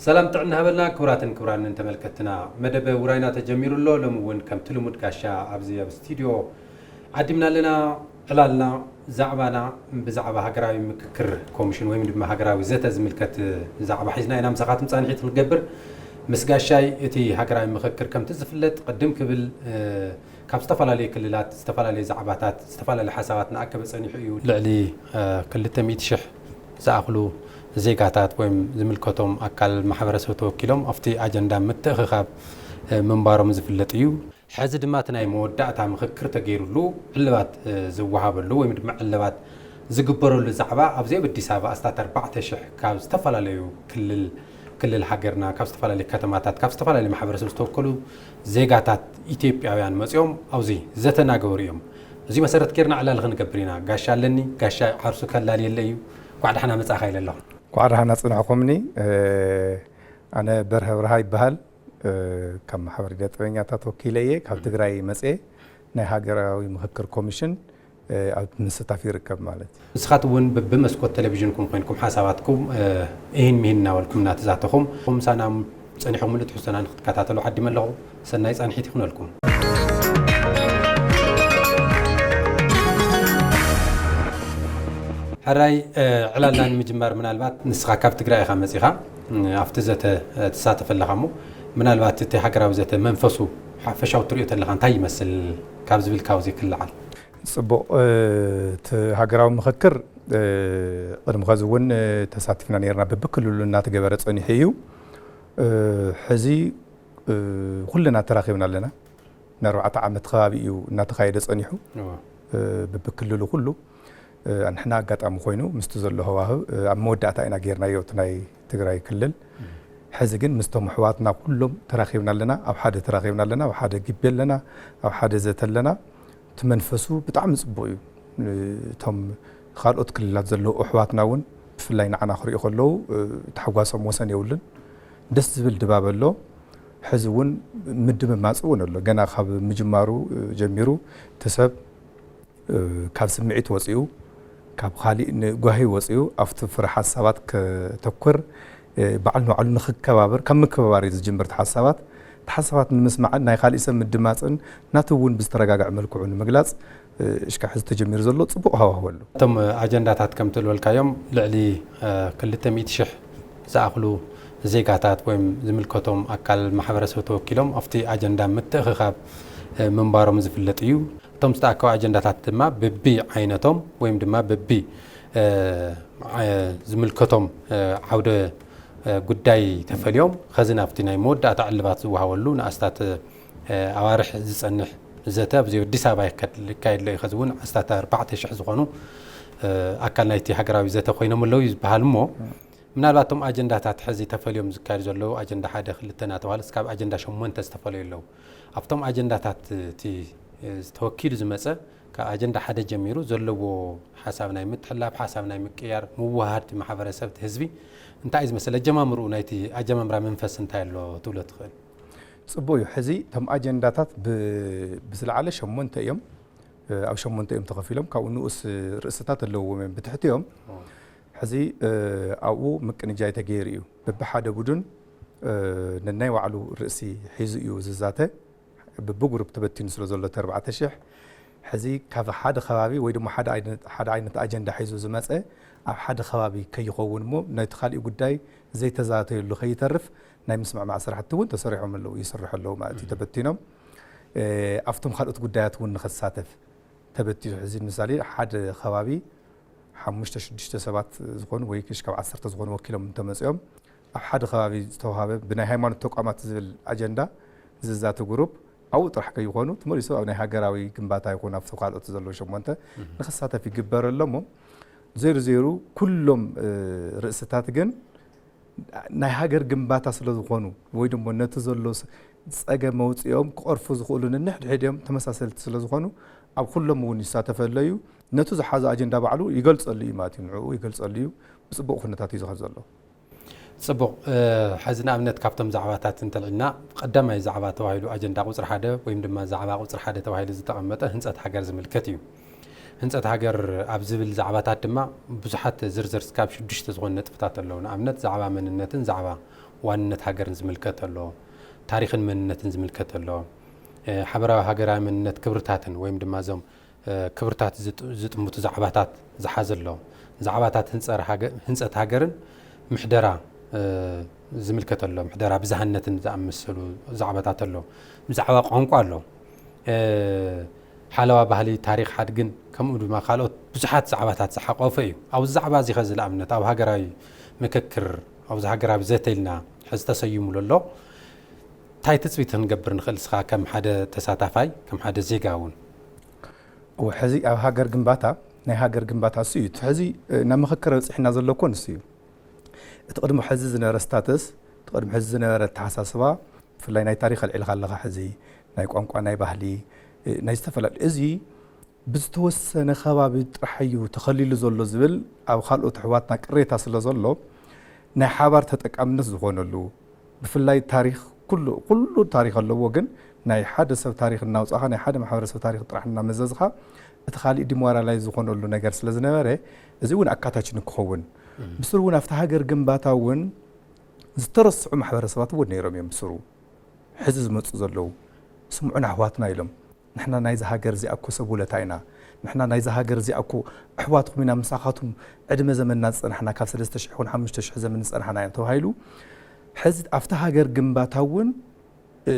ሰላም ጥዕና ሃበልና ክቡራትን ክቡራንን ተመልከትና። መደበ ውራይና ተጀሚሩ ኣሎ። ሎሚ እውን ከምቲ ልሙድ ጋሻ ኣብዚ ኣብ ስቱዲዮ ዓዲምና ኣለና። ዕላልና፣ ዛዕባና ብዛዕባ ሃገራዊ ምክክር ኮሚሽን ወይም ድማ ሃገራዊ ዘተ ዝምልከት ዛዕባ ሒዝና ኢና ምሳኻትኩም ጻንሒት ክንገብር። ምስ ጋሻይ እቲ ሃገራዊ ምክክር ከምቲ ዝፍለጥ ቅድም ክብል፣ እ፣ ካብ ዝተፈላለዩ ክልላት ዝተፈላለዩ ዛዕባታት፣ ዝተፈላለዩ ሓሳባት እናኣከበ ጸኒሑ እዩ። ልዕሊ፣ እ፣ ክልተ ሚእቲ ሽሕ ዝኣኽሉ ዜጋታት ወይም ዝምልከቶም ኣካል ማሕበረሰብ ተወኪሎም ኣብቲ ኣጀንዳ ምትእኽኻብ፣ እ፣ ምንባሮም ዝፍለጥ እዩ። ሕዚ ድማ እቲ ናይ መወዳእታ ምኽክር ተገይሩሉ ዕልባት፣ እ፣ ዝወሃበሉ ወይም ድማ ዕልባት ዝግበረሉ ዛዕባ ኣብዚ ኣብ ኣዲስ ኣበባ ኣስታት ኣርባዕተ ሽሕ ካብ ዝተፈላለዩ ክልል፣ ክልል ሃገርና፣ ካብ ዝተፈላለዩ ከተማታት፣ ካብ ዝተፈላለዩ ማሕበረሰብ ዝተወከሉ ዜጋታት ኢትዮጵያውያን መፂኦም ኣብዚ ዘተ እናገበሩ እዮም። እዚ መሰረት ጌርና ዕላል ክንገብር ኢና። ጋሻ ኣለኒ፣ ጋሻ ዓርሱ ከላልየለ እዩ። እንኳዕ ደሓና መጻእኻ ኢለ ኣለኹ። እንኳዕ ደሓና ጽናሕኩምኒ። እ፣ ኣነ በርሀ ብርሃ ይበሃል። እ፣ ካብ ማሕበር ኢደ ጥበበኛታት ወኪለ እየ። ካብ ትግራይ መጽየ ናይ ሃገራዊ ምኽክር ኮሚሽን፣ እ፣ ኣብ ምስታፍ ይርከብ ማለት እዩ። ንስኻት እውን ብመስኮት ቴሌቪዥንኩም ኮይንኩም ሓሳባትኩም፣ እ፣ እሂን ምሂን እናበልኩም እናተዛተኹም ምሳና ጸኒሕኩም ምሉእ ትሕዝቶና ንክትከታተሉ ዓዲመ ኣለኹ። ሰናይ ጻንሒት ይኹነልኩም። ሕራይ፣ እ፣ ዕላልና ንምጅማር ምናልባት ንስኻ ካብ ትግራይ ኢኻ መጺኻ፣ እ፣ ኣብቲ ዘተ፣ እ፣ ትሳተፍ ኣለኻ እሞ ምናልባት እቲ ሃገራዊ ዘተ መንፈሱ ሓፈሻዊ ትሪኦ ተለኻ እንታይ ይመስል ካብ ዝብል ካብዚ ክለዓል። ጽቡቕ፣ እ፣ እቲ ሃገራዊ ምኽክር፣ እ፣ ቅድሚ ኸዚ እውን፣ እ፣ ተሳቲፍና ነይርና። በብክልሉ እናተገበረ ጸኒሑ እዩ። እ፣ ሕዚ፣ እ፣ ኩልና ተራኺብና ኣለና። ንኣርባዕተ ዓመት ከባቢ እዩ እናተኻየደ ጸኒሑ። እወ። እ፣ በብክልሉ ኩሉ፣ እ፣ ንሕና ኣጋጣሚ ኮይኑ ምስቲ ዘሎ ሃዋህው፣ እ፣ ኣብ መወዳእታ ኢና ጌርናዮ እቲ ናይ ትግራይ ክልል። ሕዚ ግን ምስቶም ኣሕዋትና ኩሎም ተራኺብና ኣለና፣ ኣብ ሓደ ተራኺብና ኣለና፣ ኣብ ሓደ ግቢ ኣለና፣ ኣብ ሓደ ዘተ ኣለና። እቲ መንፈሱ ብጣዕሚ ጽቡቕ እዩ። እቶም ካልኦት ክልላት ዘለዉ ኣሕዋትና እውን ብፍላይ ንዓና ክርእዩ ከለዉ፣ እ፣ ታሕጓሶም ወሰን የብሉን። ደስ ዝብል ድባብ ኣሎ። ሕዚ እውን ምድምማጽ እውን ኣሎ። ገና ካብ ምጅማሩ፣ እ፣ ጀሚሩ እቲ ሰብ፣ እ፣ ካብ ስምዒት ወጺኡ፣ ካብ ካሊእ ንጓሂ ወጺኡ ኣብቲ ፍረ ሓሳባት ከተኩር፣ እ፣ ባዕሉ ንባዕሉ ንኽከባበር፣ ካብ ምክብባር እዩ ዝጅምር። እቲ ሓሳባት፣ እቲ ሓሳባት ንምስማዕን ናይ ካሊእ ሰብ ምድማጽን ናቱ እውን ብዝተረጋግዐ መልክዑ ንምግላጽ፣ እ፣ እሽካዕ ሕዚ ተጀሚሩ ዘሎ ጽቡቕ ሃዋህው ኣሎ። እቶም ኣጀንዳታት ከምቲ ዝበልካዮም ልዕሊ፣ እ፣ ክልተ ሚእቲ ሽሕ ዝኣኽሉ ዜጋታት ወይም ዝምልከቶም ኣካል ማሕበረሰብ ተወኪሎም ኣብቲ ኣጀንዳ ምትእኽኻብ፣ እ፣ ምንባሮም ዝፍለጥ እዩ። እቶም ዝተኣከቡ ኣጀንዳታት ድማ በቢ ዓይነቶም ወይም ድማ በቢ፣ እ፣ ዓ-፣ ዝምልከቶም፣ እ፣ ዓውደ፣ እ፣ ጉዳይ ተፈልዮም ኸዚ ናብቲ ናይ መወዳእታ ዕልባት ዝወሃበሉ ንኣስታት፣ እ፣ ኣዋርሕ ዝጸንሕ ዘተ ኣብዚ ኣዲስ ኣበባ ይከድ-፣ ይካየድ ኣሎ እዩ። ኸዚ እውን ኣስታት ኣርባዕተ ሽሕ ዝኾኑ፣ እ፣ ኣካል ናይቲ ሃገራዊ ዘተ ኮይኖም ኣለዉ እዩ ዝበሃል እሞ፣ ምናልባት እቶም ኣጀንዳታት ሕዚ ተፈልዮም ዝካየዱ ዘለዉ ኣጀንዳ ሓደ፣ ክልተ እናተባህለ እስካብ ኣጀንዳ ሸሞንተ ዝተፈለዩ ኣለዉ። ኣብቶም ኣጀንዳታት እቲ፣ እ፣ ተወኪሉ ዝመጸ ካብ ኣጀንዳ ሓደ ጀሚሩ ዘለዎ ሓሳብ ናይ ምትሕልላፍ፣ ሓሳብ ናይ ምቅያር፣ ምውሃድ ማሕበረሰብ እቲ ህዝቢ እንታይ እዩ ዝመስል? ኣጀማምርኡ ናይቲ ኣጀማምራ መንፈስ እንታይ ኣሎ ትብሎ ትኽእል? ጽቡቕ እዩ። ሕዚ እቶም ኣጀንዳታት ብ-፣ ብዝለዓለ ሸሞንተ እዮም። እ፣ ኣብ ሸሞንተ እዮም ተኸፊሎም። ካብኡ ንኡስ ርእስታት ኣለዎም እዮም ብትሕቲኦም። ኦ። ሕዚ፣ እ፣ ኣብኡ ምቅንጃይ ተገይሩ እዩ። በብሓደ ቡድን፣ እ፣ ነናይ ባዕሉ ርእሲ ሒዙ እዩ ዝዛተ። በብጉሩፕ ተበቲኑ ስለ ዘሎ እቲ ኣርባዕተ ሽሕ፣ ሕዚ ካብ ሓደ ከባቢ ወይ ድማ ሓደ ዓይነት፣ ሓደ ዓይነት ኣጀንዳ ሒዙ ዝመጸ ኣብ ሓደ ከባቢ ከይኸውን እሞ ነቲ ካሊእ ጉዳይ ዘይተዛተየሉ ከይተርፍ ናይ ምስምዕማዕ ስራሕቲ እውን ተሰሪሖም ኣለዉ፣ ይስርሑ ኣለዉ ማለት እዩ። እም። ተበቲኖም፣ እ፣ ኣብቶም ካልኦት ጉዳያት እውን ንኸሳተፍ ተበቲኑ። ሕዚ ንምሳሌ ሓደ ከባቢ ሓሙሽተ ሽዱሽተ ሰባት ዝኾኑ ወይ ክሽ ካብ ዓሰርተ ዝኾኑ ወኪሎም እንተመጺኦም ኣብ ሓደ ከባቢ ዝተዋሃበ ብናይ ሃይማኖት ተቋማት ዝብል ኣጀንዳ ዝዛተ ጉሩፕ ኣብኡ ጥራሕ ከይኾኑ ተመሊሱ ኣብ ናይ ሃገራዊ ግንባታ ይኹን ኣብ ካልኦት ዘለዉ ሸሞንተ እም። ንኽሳተፍ ይግበር ኣሎ እሞ፣ ዜሩ ዜሩ ኩሎም፣ እ፣ ርእስታት ግን ናይ ሃገር ግንባታ ስለ ዝኾኑ ወይ ድማ ነቲ ዘሎ ስ-፣ ጸገም መውጽኦም ክቐርፉ ዝኽእሉ ነንሕድሕድ እዮም ተመሳሰልቲ ስለ ዝኾኑ ኣብ ኩሎም እውን ይሳተፈ ኣሎ እዩ። ነቱ ዝሓዞ ኣጀንዳ ባዕሉ ይገልጸሉ እዩ ማለት እዩ። ንዕኡ ይገልጸሉ እዩ። ብጽቡቕ ኩነታት እዩ ዝኸድ ዘሎ። ጽቡቕ። እ፣ ሕዚ ንኣብነት ካብቶም ዛዕባታት እንተልዕልና፣ ቀዳማይ ዛዕባ ተባሂሉ ኣጀንዳ ቁጽሪ ሓደ ወይም ድማ ዛዕባ ቁጽሪ ሓደ ተባሂሉ ዝተቐመጠ ህንጸት ሃገር ዝምልከት እዩ። ህንጸት ሃገር ኣብ ዝብል ዛዕባታት ድማ ብዙሓት ዝርዝር እስካብ ሽዱሽተ ዝኾኑ ነጥብታት ኣለዉ። ንኣብነት ዛዕባ መንነትን ዛዕባ ዋንነት ሃገርን ዝምልከት ኣሎ፣ ታሪኽን መንነትን ዝምልከት ኣሎ፣ እ፣ ሓበራዊ ሃገራዊ መንነት ክብርታትን ወይም ድማ እዞም፣ እ፣ ክብርታት ዝጥ-፣ ዝጥምቱ ዛዕባታት ዝሓዘ ኣሎ። ዛዕባታት ህንጸር ሃገ-፣ ህንጸት ሃገርን ምሕደራ፣ እ፣ ዝምልከት ኣሎ፣ ምሕደራ ብዝሃነትን ዝኣመሰሉ ዛዕባታት ኣሎ። ብዛዕባ ቋንቋ ኣሎ። እ፣ ሓለዋ ባህሊ፣ ታሪኽ ሓድግን ከምኡ ድማ ካልኦት ብዙሓት ዛዕባታት ዝሓቆፈ እዩ። ኣብዚ ዛዕባ እዚ ኸዚ ንኣብነት ኣብ ሃገራዊ ምክክር፣ ኣብዚ ሃገራዊ ዘተ ኢልና ሕዚ ተሰይሙ ዘሎ፣ እንታይ ትጽቢት ክንገብር ንኽእል ንስኻ ከም ሓደ ተሳታፋይ፣ ከም ሓደ ዜጋ እውን? እወ፣ ሕዚ ኣብ ሃገር ግንባታ፣ ናይ ሃገር ግንባታ እሱ እዩ። እቲ ሕዚ፣ እ፣ ናብ ምኽክር በጺሕና ዘሎ እኮ ንሱ እዩ። እቲ ቅድሚ ሕዚ ዝነበረ ስታተስ፣ እቲ ቅድሚ ሕዚ ዝነበረ ኣተሓሳስባ፣ ብፍላይ ናይ ታሪኽ ኣልዒልካ ኣለኻ። ሕዚ ናይ ቋንቋ፣ ናይ ባህሊ፣ እ፣ ናይ ዝተፈላለዩ፣ እዚ ብዝተወሰነ ከባቢ ጥራሕ እዩ ተኸሊሉ ዘሎ ዝብል ኣብ ካልኦት ኣሕዋትና ቅሬታ ስለ ዘሎ፣ ናይ ሓባር ተጠቃምነት ዝኾነሉ፣ ብፍላይ ታሪኽ፣ ኩሉ፣ ኩሉ ታሪኽ ኣለዎ፣ ግን ናይ ሓደ ሰብ ታሪኽ እናውጻኻ፣ ናይ ሓደ ማሕበረሰብ ታሪኽ ጥራሕ እናመዘዝኻ፣ እቲ ካሊእ ዲሞራላይዝ ዝኾነሉ ነገር ስለ ዝነበረ፣ እዚ እውን ኣካታች ንክኸውን፣ እም። ብስሩ እውን ኣብቲ ሃገር ግንባታ እውን ዝተረስዑ ማሕበረሰባት እውን ነይሮም እዮም። ብስሩ ሕዚ ዝመጹ ዘለዉ ስምዑና ኣሕዋትና ኢሎም፣ ንሕና ናይዚ ሃገር እዚኣ እኮ ሰብ ውለታ ኢና፣ ንሕና ናይዚ ሃገር እዚኣ እኮ ኣሕዋትኩም ኢና፣ ምሳኻትኩም ዕድመ ዘመንና ዝጸናሕና፣ ካብ ሰለስተ ሽሕ ይኹን ሓሙሽተ ሽሕ ዘመን ዝጸናሕና ኢና ተባሂሉ፣ ሕዚ ኣብቲ ሃገር ግንባታ እውን፣ እ፣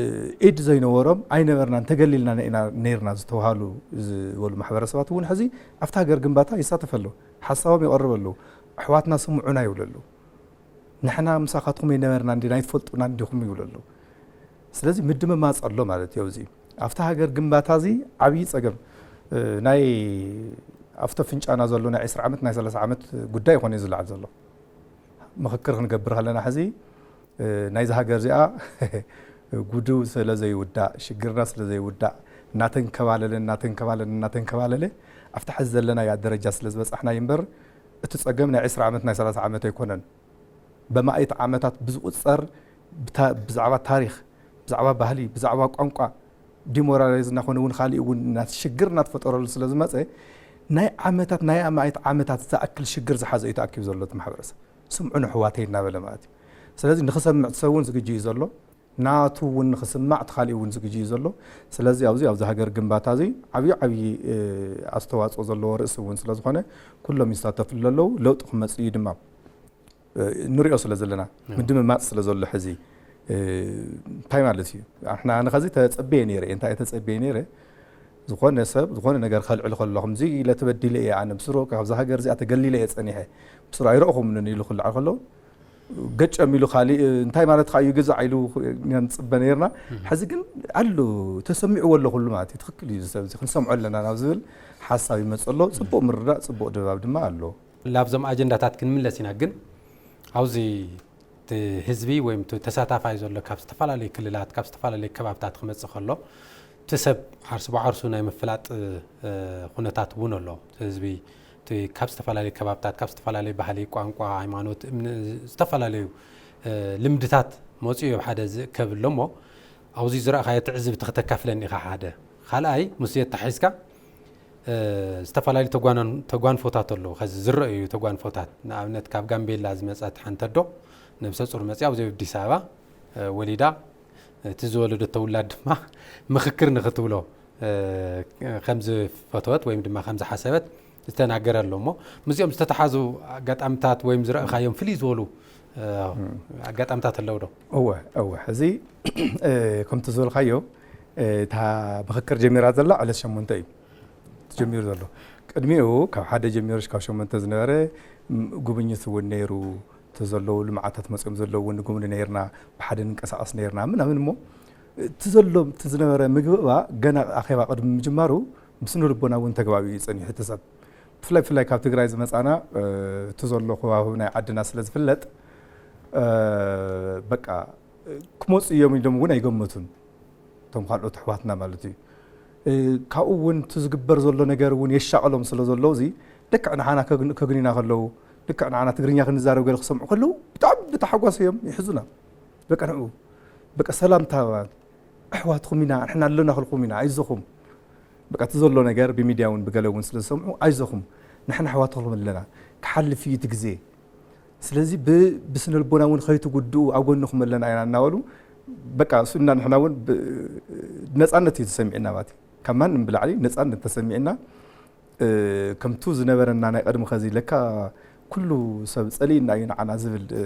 ኢድ ዘይነበሮም ኣይነበርናን፣ ተገሊልና ኢና ነይርና ዝተባሃሉ ዝበሉ ማሕበረሰባት እውን ሕዚ ኣብቲ ሃገር ግንባታ ይሳተፍ ኣሎ፣ ሓሳቦም የቕርብ ኣሎ፣ ኣሕዋትና ስምዑና ይብሉ ኣሎ። ንሕና ምሳኻትኩም ኣይነበርና እንዲና፣ ኣይትፈልጡና እንዲኹም ይብሉ ኣለዉ። ስለዚ ምድምማፅ ኣሎ ማለት እዩ። ኣብዚ ኣብቲ ሃገር ግንባታ እዚ ዓብዪ ፀገም፣ እ፣ ናይ ኣብቲ ኣፍንጫና ዘሎ ናይ ዕስራ ዓመት ናይ ሰላሳ ዓመት ጉዳይ ይኾነ እዩ ዝለዓል ዘሎ። ምኽክር ክንገብር ከለና ሕዚ፣ እ፣ ናይዚ ሃገር እዚኣ ጉዱ ስለ ዘይውዳእ፣ ሽግርና ስለ ዘይውዳእ እናተንከባለለ እናተንከባለለ እናተንከባለለ ኣብቲ ሕዚ ዘለናዮ ደረጃ ስለ ዝበፃሕናዮ እምበር እቲ ፀገም ናይ ዕስራ ዓመት ናይ ሰላሳ ዓመት ኣይኮነን። በማእት ዓመታት ብዝቑጸር ብታ-፣ ብዛዕባ ታሪኽ፣ ብዛዕባ ባህሊ፣ ብዛዕባ ቋንቋ ዲሞራላይዝ እናኾነ እውን ካሊእ እውን እናት-፣ ሽግር እናተፈጠረሉ ስለ ዝመፀ ናይ ዓመታት፣ ናይ ኣማኢት ዓመታት ዝኣክል ሽግር ዝሓዘ እዩ ተኣኪቡ ዘሎ እቲ ማሕበረሰብ። ስምዑን ኣሕዋተይ እናበለ ማለት እዩ። ስለዚ ንኽሰምዕ እቲ ሰብ እውን ዝግጁ እዩ ዘሎ። ናቱ እውን ንኽስማዕ እቲ ካሊእ እውን ዝግጁ እዩ ዘሎ። ስለዚ ኣብዚ፣ ኣብዚ ሃገር ግንባታ እዚ ዓብዪ፣ ዓብዪ፣ እ፣ ኣስተዋፅኦ ዘለዎ ርእሲ እውን ስለ ዝኾነ ኩሎም ይሳተፉ ኣለዉ። ለውጢ ክመፅእ እዩ ድማ። እ፣ ንሪኦ ስለ ዘለና፣ እዎ። ምድምማፅ ስለ ዘሎ ሕዚ፣ እ፣ እንታይ ማለት እዩ? ኣሕና፣ ኣነ ኸዚ ተጸብየ ነይረ እየ፣ እንታይ እየ ተጸብየ ነይረ? ዝኾነ ሰብ፣ ዝኾነ ነገር ከልዕል ከሎ፣ ከምዚ ኢለ ተበዲለ እየ፣ ኣነ ብስሩ፣ ካብዛ ሃገር እዚኣ ተገሊለ እየ ጸኒሐ፣ ብስሩ ኣይረእኹምንን ኢሉ ክልዓል ከሎ፣ ገጨም ኢሉ ካሊእ፣ እንታይ ማለትካ እዩ ግዛዕ ኢሉ ኢና ንጽበ ነይርና። እህ። ሕዚ ግን ኣሎ፣ ተሰሚዕዎ ኣሎ ኩሉ ማለት እዩ። ትኽክል እዩ፣ እዚ ሰብ እዚ ክንሰምዖ ኣለና ናብ ዝብል ሓሳብ ይመጽእ ኣሎ። ጽቡቕ ምርዳእ፣ ጽቡቕ ድባብ ድማ ኣሎ። ላብዞም ኣጀንዳታት ክንምለስ ኢና፣ ግን ኣብዚ እቲ ህዝቢ ወይም እቲ ተሳታፋይ ዘሎ ካብ ዝተፈላለዩ ክልላት፣ ካብ ዝተፈላለዩ ከባብታት ክመጽእ ከሎ፣ እቲ ሰብ ዓርሱ ብዓርሱ ናይ ምፍላጥ፣ እ፣ ኩነታት እውን ኣሎ። እቲ ህዝቢ እቲ ካብ ዝተፈላለዩ ከባብታት፣ ካብ ዝተፈላለዩ ባህሊ፣ ቋንቋ፣ ሃይማኖት፣ እምነ-፣ ዝተፈላለዩ፣ እ፣ ልምድታት መጺኡ ኣብ ሓደ ዝእከብ ኣሎ እሞ፣ ኣብዚ ዝረኣኻዮ ትዕዝብቲ ክተካፍለኒ ኢኻ ሓደ። ካልኣይ፣ ምስ ኣተሓሒዝካ፣ እ፣ ዝተፈላለዩ ተጓናን-፣ ተጓንፎታት ኣለዉ። ኸዚ ዝረኣዩ ተጓንፎታት፣ ንኣብነት፣ ካብ ጋምቤላ ዝመጸት ሓንቲ ኣዶ ነብሰ ጹር መጺኣ ኣብዚ ኣብ ኣዲስ ኣበባ፣ እ፣ ወሊዳ፣ እቲ ዝወለደቶ ውላድ ድማ ምኽክር ንኽትብሎ፣ እ፣ ከም ዝፈተወት ወይም ድማ ከም ዝሓሰበት ዝተናገረ ኣሎ። እሞ ምስዚኦም ዝተተሓዙ ኣጋጣምታት ወይም ዝረኣኻዮም ፍልይ ዝበሉ፣ እ፣ እም። ኣጋጣምታት ኣለዉ ዶ? እወ፣ እወ። ሕዚ፣ እ፣ ከምቲ ዝበልካዮ፣ እ፣ እታ ምኽክር ጀሚራ ዘላ ዕለት ሸሞንተ እዩ ተጀሚሩ ዘሎ። ቅድሚኡ ካብ ሓደ ጀሚሩ ክሳብ ሸሞንተ ዝነበረ፣ ም-፣ ጉብኝት እውን ነይሩ። እቲ ዘለዉ ልምዓታት መፂኦም ዘለዉ እውን ንጉብኒ ነይርና፣ ብሓደ ንንቀሳቐስ ነይርና ምናምን። እሞ እቲ ዘሎ፣ እቲ ዝነበረ ምግብባ ገና ኣኼባ ቅድሚ ምጅማሩ ብስነ ልቦና እውን ተግባቢኡ እዩ ፀኒሑ እቲ ሰብ። ብፍላይ፣ ብፍላይ ካብ ትግራይ ዝመፃና፣ እ፣ እቲ ዘሎ ከባቢ ናይ ዓድና ስለ ዝፍለጥ፣ እ፣ በቃ፣ እ፣ ክመፁ እዮም ኢሎም እውን ኣይገመቱን። እቶም ካልኦት ኣሕዋትና ማለት እዩ። እ፣ ካብኡ እውን እቲ ዝግበር ዘሎ ነገር እውን የሻቕሎም ስለ ዘሎ፣ እዚ ልክዕ ንዓና ከግን-፣ ከግንዩና ከለዉ፣ ልክዕ ንዓና ትግርኛ ክንዛረብ ገለ ክሰምዑ ከለዉ፣ ብጣዕሚ ብተሓጓስ እዮም ይሕዙና። በቃ ንዕኡ፣ በቃ ሰላምታ፣ ኣሕዋትኩም ኢና፣ ንሕና ኣለና ክልኩም ኢና፣ ኣይዞኹም። በቃ እቲ ዘሎ ነገር ብሚድያ እውን ብገለ እውን ስለ ዝሰምዑ፣ ኣይዞኹም፣ ንሕና ኣሕዋትኩም ኣለና፣ ክሓልፍ እዩ እቲ ግዜ። ስለዚ ብ- ብስነ ልቦና እውን ከይትጉድኡ ኣብ ጎንኹም ኣለና ኢና እናበሉ በቃ እሱ እና ንሕና እውን ብ- ነፃነት እዩ ተሰሚዕና ማለት እዩ። ካብ ማንም ብላዕሊ ነፃነት ተሰሚዕና እ፣ ከምቱ ዝነበረና ናይ ቀድሚ ኸዚ ለካ ኩሉ ሰብ ጸሊእና እዩ ንዓና ዝብል እ፣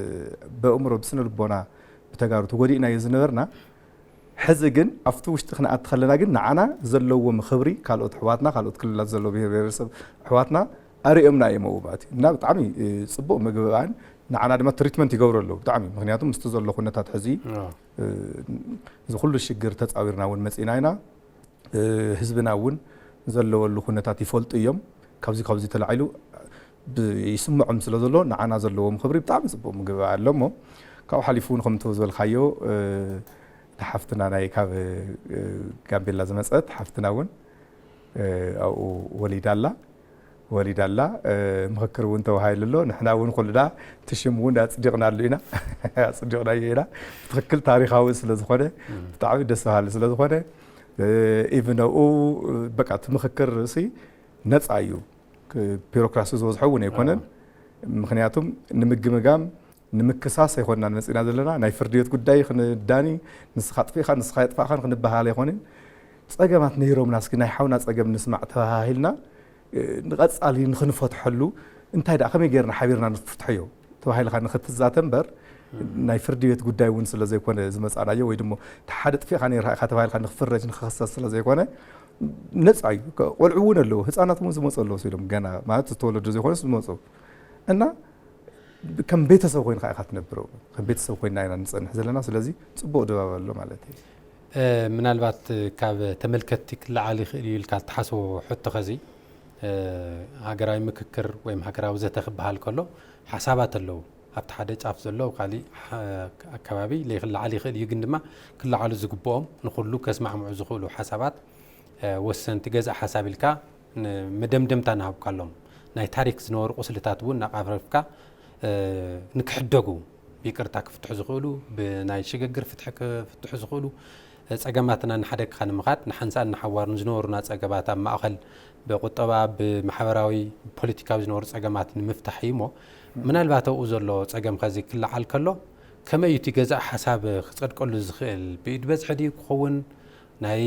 በእምሮ ብስነ ልቦና ብተጋሩ ተጎዲእና እዩ ዝነበርና። ሕዚ ግን ኣብቲ ውሽጢ ክንኣቲ ከለና ግን ንዓና ዘለዎም ክብሪ ካልኦት ኣሕዋትና ካልኦት ክልላት ዘለዉ ብሄር ብሄረሰብ ኣሕዋትና ኣርእዮምና እዮም ኣብኡ ማለት እዩ እና ብጣዕሚ እ፣ ጽቡቕ ምግብኣን ንዓና ድማ ትሪትመንት ይገብሩ ኣለዉ ብጣዕሚ ምክንያቱ ምስቲ ዘሎ ኩነታት ሕዚ እዚ ኩሉ ሽግር ተፃዊርና እውን መፂና ኢና ህዝብና እውን ዘለወሉ ኩነታት ይፈልጡ እዮም ካብዚ ካብዚ ተላዒሉ ይስምዖም ስለ ዘሎ ንዓና ዘለዎም ክብሪ ብጣዕሚ ፅቡቅ ምግቢ ኣሎ እሞ ካብኡ ሓሊፉ እውን ከምቲ ዝበልካዮ ሓፍትና ናይ ካብ ጋምቤላ ዝመፀት ሓፍትና እውን ኣብኡ ወሊዳ ኣላ ወሊዳ ኣላ ምኽክር እውን ተባሂሉ ኣሎ ንሕና እውን ኩልና እቲ ሽም እውን ኣፅዲቕናሉ ኢና ኣፅዲቕናዮ ኢና ብትኽክል ታሪካዊ ስለ ዝኾነ ብጣዕሚ ደስ በሃሊ ስለ ዝኾነ ኢቭን ኣብኡ በቃ እቲ ምኽክር ሲ ነፃ እዩ ቢሮክራሲ ዝበዝሖ እውን ኣይኮነን ምክንያቱም ንምግምጋም ንምክሳስ ኣይኮንና ንመፅእና ዘለና ናይ ፍርዲ ቤት ጉዳይ ክንዳኒ ንስኻ ኣጥፊእኻ ንስኻ የጥፋእኻን ክንበሃል ኣይኮንን ፀገማት ነይሮምና እስኪ ናይ ሓውና ፀገም ንስማዕ ተባሃሂልና ንቐፃሊ ንክንፈትሐሉ እንታይ ደኣ ከመይ ገይርና ሓቢርና ንፍትሐዮ ተባሂልካ ንክትዛተ እምበር ናይ ፍርዲ ቤት ጉዳይ እውን ስለ ዘይኮነ ዝመፃናዮ ወይ ድሞ ሓደ ጥፊእካ ነርካ ኢካ ተባሂልካ ንክፍረጅ ንክክሰስ ስለ ዘይኮነ ነፃ እዩ ቆልዑ እውን ኣለዉ ህፃናት እውን ዝመፁ ኣለዉ ኢሎም ገና ማለት ዝተወለዱ ዘይኮነስ ዝመፁ እና ከም ቤተሰብ ኮይንካ ኢካ ትነብር ከም ቤተሰብ ኮይና ኢና ንፀንሕ ዘለና ስለዚ ፅቡቅ ድባብ ኣሎ ማለት እዩ ምናልባት ካብ ተመልከትቲ ክለዓል ይኽእል እዩ ኢልካ ትሓስቦ ሕቶ ኸዚ ሃገራዊ ምክክር ወይ ሃገራዊ ዘተ ክበሃል ከሎ ሓሳባት ኣለዉ ኣብቲ ሓደ ጫፍ ዘሎ ካሊእ ኣከባቢ ለይክለዓል ይኽእል እዩ ግን ድማ ክለዓሉ ዝግብኦም ንኩሉ ከስማዕምዑ ዝኽእሉ ሓሳባት ወሰንቲ ገዛእ ሓሳብ ኢልካ መደምደምታ ንሃብካሎም ናይ ታሪክ ዝነበሩ ቁስልታት እውን እናቃፍረፍካ ንክሕደጉ ብይቅርታ ክፍትሑ ዝኽእሉ ብናይ ሽግግር ፍትሒ ክፍትሑ ዝኽእሉ ፀገማትና ንሓደግካ ንምኻድ ንሓንሳእን ንሓዋርን ዝነበሩና ፀገማት ኣብ ማእኸል ብቁጠባ ብማሕበራዊ ፖለቲካዊ ዝነበሩ ፀገማት ንምፍታሕ እዩ እሞ ምናልባት ኣብኡ ዘሎ ፀገም ከዚ ክለዓል ከሎ ከመይ እዩ እቲ ገዛእ ሓሳብ ክፀድቀሉ ዝኽእል ብኢድ በዝሒ ድዩ ክኸውን ናይ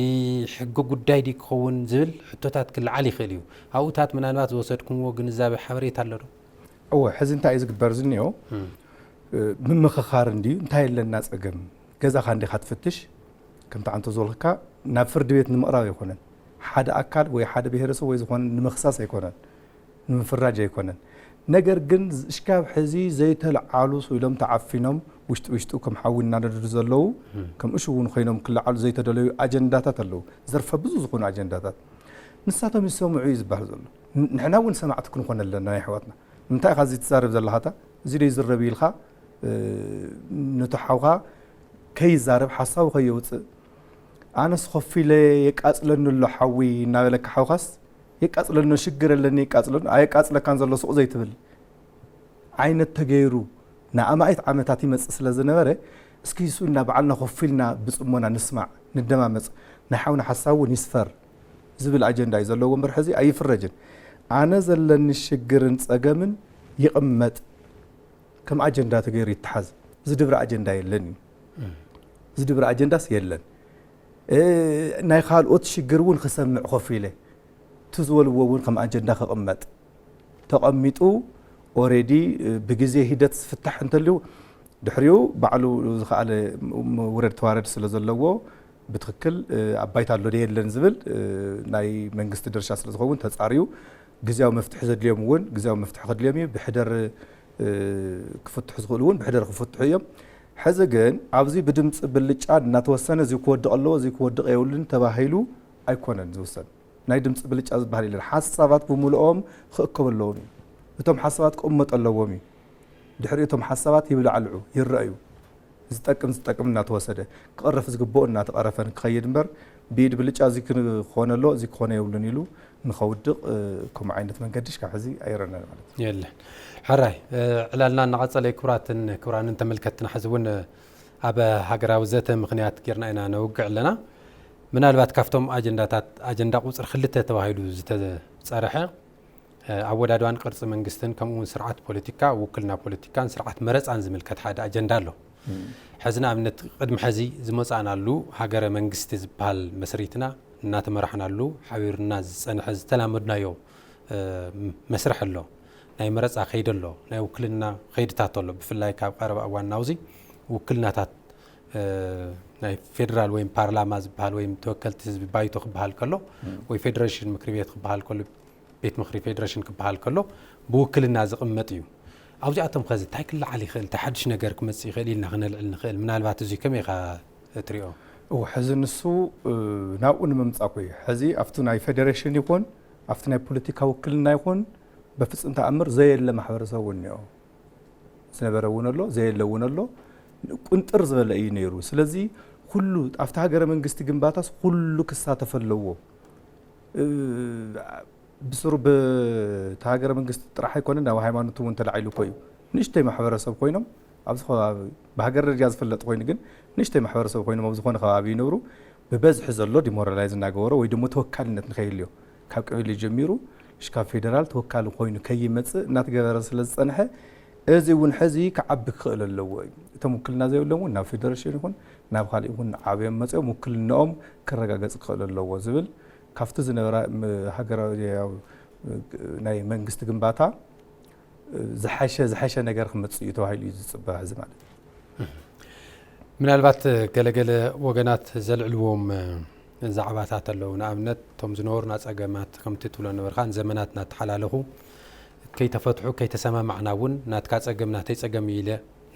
ሕጊ ጉዳይ ድዩ ክኸውን ዝብል ሕቶታት ክለዓል ይኽእል እዩ ኣብኡታት ምናልባት ዝወሰድኩምዎ ግንዛቤ ሓበሬታ ኣሎ ዶ እወ ሕዚ እንታይ እዩ ዝግበር ዝኒኦ ምምኽኻር እንድዩ እንታይ ኣለና ፀገም ገዛኻ እንዲኻ ትፍትሽ ከምቲ ዓንቶ ዝበልካ ናብ ፍርዲ ቤት ንምቕራብ ኣይኮነን ሓደ ኣካል ወይ ሓደ ብሄረሰብ ወይ ዝኾነ ንምኽሳስ ኣይኮነን ንምፍራጅ ኣይኮነን ነገር ግን እሽካብ ሕዚ ዘይተለዓሉ ኢሎም ተዓፊኖም ውሽጢ ውሽጡ ከም ሓዊ እናነደዱ ዘለዉ ከም እሹ እውን ኮይኖም ክለዓሉ ዘይተደለዩ ኣጀንዳታት ኣለዉ ዘርፈ ብዙ ዝኾኑ ኣጀንዳታት ንሳቶም ይሰምዑ እዩ ዝበሃል ዘሎ ንሕና እውን ሰማዕቲ ክንኾን ኣለና ናይ ኣሕዋትና ንምንታይ ኢኻ እዚ ትዛረብ ዘለኻታ እዚ ዶ ይዝረብ ኢልካ ነቲ ሓውኻ ከይዛረብ ሓሳቡ ከየውፅእ ኣነስ ኮፍ ኢለ የቃፅለኒ ኣሎ ሓዊ እናበለካ ሓውኻስ የቃፅለኒ ሽግር ኣለኒ የቃፅለኒ ኣየቃፅለካን ዘሎ ሱቕ ዘይትብል ዓይነት ተገይሩ ንኣማኢት ዓመታት ይመፅእ ስለ ዝነበረ እስኪ እሱ እና በዓልና ኮፍ ኢልና ብፅሞና ንስማዕ ንደማመፅ ናይ ሓውና ሓሳብ እውን ይስፈር ዝብል ኣጀንዳ እዩ ዘለዎ እምበር ሕዚ ኣይፍረጅን ኣነ ዘለኒ ሽግርን ፀገምን ይቕመጥ ከም ኣጀንዳ ተገይሩ ይተሓዝ ዝድብረ ኣጀንዳ የለን እዩ ዝድብረ ኣጀንዳስ የለን ናይ ካልኦት ሽግር እውን ክሰምዕ ኮፍ ኢለ እቲ ዝበልዎ እውን ከም ኣጀንዳ ክቕመጥ ተቐሚጡ ኦሬዲ ብግዜ ሂደት ዝፍታሕ እንተልዩ ድሕሪኡ ባዕሉ ዝኸኣለ ውረድ ተዋረድ ስለ ዘለዎ ብትክክል ኣብ ባይታ ኣሎ ዶ የለን ዝብል ናይ መንግስቲ ድርሻ ስለ ዝኸውን ተፃርዩ ግዝያዊ መፍትሒ ዘድልዮም እውን ግዝያዊ መፍትሒ ከድልዮም እዩ ብሕደር ክፍትሑ ዝኽእሉ እውን ብሕደር ክፍትሑ እዮም ሕዚ ግን ኣብዚ ብድምፂ ብልጫ እናተወሰነ እዚ ክወድቕ ኣለዎ እዚ ክወድቕ የብሉን ተባሂሉ ኣይኮነን ዝውሰን ናይ ድምፂ ብልጫ ዝበሃል የለን ሓሳባት ብምልኦም ክእከቡ ኣለዎም እዩ እቶም ሓሳባት ክቕመጡ ኣለዎም እዩ ድሕሪ እቶም ሓሳባት ይብላዕልዑ ይረኣዩ ዝጠቅም ዝጠቅም እናተወሰደ ክቐረፍ ዝግብኦ እናተቐረፈ ንክኸይድ እምበር ብኢድ ብልጫ እዚ ክኾነ ኣሎ እዚ ክኾነ የብሉን ኢሉ ንኸውድቕ ከምኡ ዓይነት መንገዲ ሽካብ ሕዚ ኣይረነን ማለት እዩ የለን ሕራይ ዕላልና እናቐፀለ ክብራትን ክብራንን ተመልከትና ሕዚ እውን ኣብ ሃገራዊ ዘተ ምኽንያት ጌርና ኢና ነውግዕ ኣለና ምናልባት ካብቶም ኣጀንዳታት ኣጀንዳ ቁፅሪ ክልተ ተባሂሉ ዝተፀርሐ ኣወዳድባን ቅርጺ መንግስትን ከምኡ እውን ስርዓት ፖለቲካ፣ ውክልና ፖለቲካን ስርዓት መረጻን ዝምልከት ሓደ ኣጀንዳ ኣሎ። ሕዚ ንኣብነት ቅድሚ ሕዚ ዝመጻእናሉ ሃገረ መንግስቲ ዝበሃል መስሪትና እናተመራሕናሉ ሓቢርና ዝጸንሐ ዝተላመድናዮ መስርሕ ኣሎ። ናይ መረጻ ከይዲ ኣሎ፣ ናይ ውክልና ከይድታት ኣሎ። ብፍላይ ካብ ቀረባ እዋን ናውዚ ውክልናታት ናይ ፌደራል ወይም ፓርላማ ዝበሃል ወይም ተወከልቲ ህዝቢ ባይቶ ክበሃል ከሎ ወይ ፌደሬሽን ምክሪ ቤት ክበሃል ከሎ ቤት ምክሪ ፌደሬሽን ክበሃል ከሎ ብውክልና ዝቕመጥ እዩ። ኣብዚኣቶም ከዚ እንታይ ክለዓል ይኽእል፣ እንታይ ሓድሽ ነገር ክመጽእ ይኽእል ኢልና ክነልዕል ንኽእል። ምናልባት እዚ ከመይ ኢኻ እትሪኦ? እዎ፣ ሕዚ ንሱ ናብኡ ንምምጻእ ኮዩ። ሕዚ ኣብቲ ናይ ፌደሬሽን ይኹን ኣብቲ ናይ ፖለቲካ ውክልና ይኹን በፍጹም ተኣምር ዘየለ ማሕበረሰብ እውን እኒኦ። ዝነበረ እውን ኣሎ፣ ዘየለ እውን ኣሎ። ቁንጥር ዝበለ እዩ ነይሩ። ስለዚ ኩሉ ኣብቲ ሃገረ መንግስቲ ግንባታስ ኩሉ ክሳተፍ ኣለዎ። ብስሩ ብቲ ሃገረ መንግስቲ ጥራሕ ኣይኮነን፣ ናብ ሃይማኖት እውን ተላዒሉ እኮ እዩ። ንእሽተይ ማሕበረሰብ ኮይኖም ኣብዚ ከባቢ ብሃገር ደረጃ ዝፍለጥ ኮይኑ ግን ንእሽተይ ማሕበረሰብ ኮይኖም ኣብ ዝኾነ ከባቢ ይነብሩ። ብበዝሒ ዘሎ ዲሞራላይዝ እናገበሮ ወይ ድማ ተወካልነት ንኸይህልዮ ካብ ቀበሌ ጀሚሩ ክሳብ ፌደራል ተወካሊ ኮይኑ ከይመፅእ እናተገበረ ስለ ዝፀንሐ እዚ እውን ሕዚ ክዓቢ ክኽእል ኣለዎ እዩ። እቶም ውክልና ዘይብሎም እውን ናብ ፌደሬሽን ይኹን ናብ ካሊእ ይኹን ዓብዮም መፅኦም ውክልናኦም ክረጋገፅ ክኽእል ኣለዎ ዝብል ካብቲ ዝነበራ ሃገራዊ ናይ መንግስቲ ግንባታ ዝሓሸ ዝሓሸ ነገር ክመፅእ እዩ ተባሂሉ እዩ ዝፅበ ሕዚ ማለት እዩ። ምናልባት ገለገለ ወገናት ዘልዕልዎም ዛዕባታት ኣለዉ። ንኣብነት እቶም ዝነበሩና ፀገማት ከምቲ ትብሎ ነበርካ ንዘመናት እናተሓላለኹ ከይተፈትሑ ከይተሰማማዕና እውን ናትካ ፀገም ናተይ ፀገም እዩ ኢለ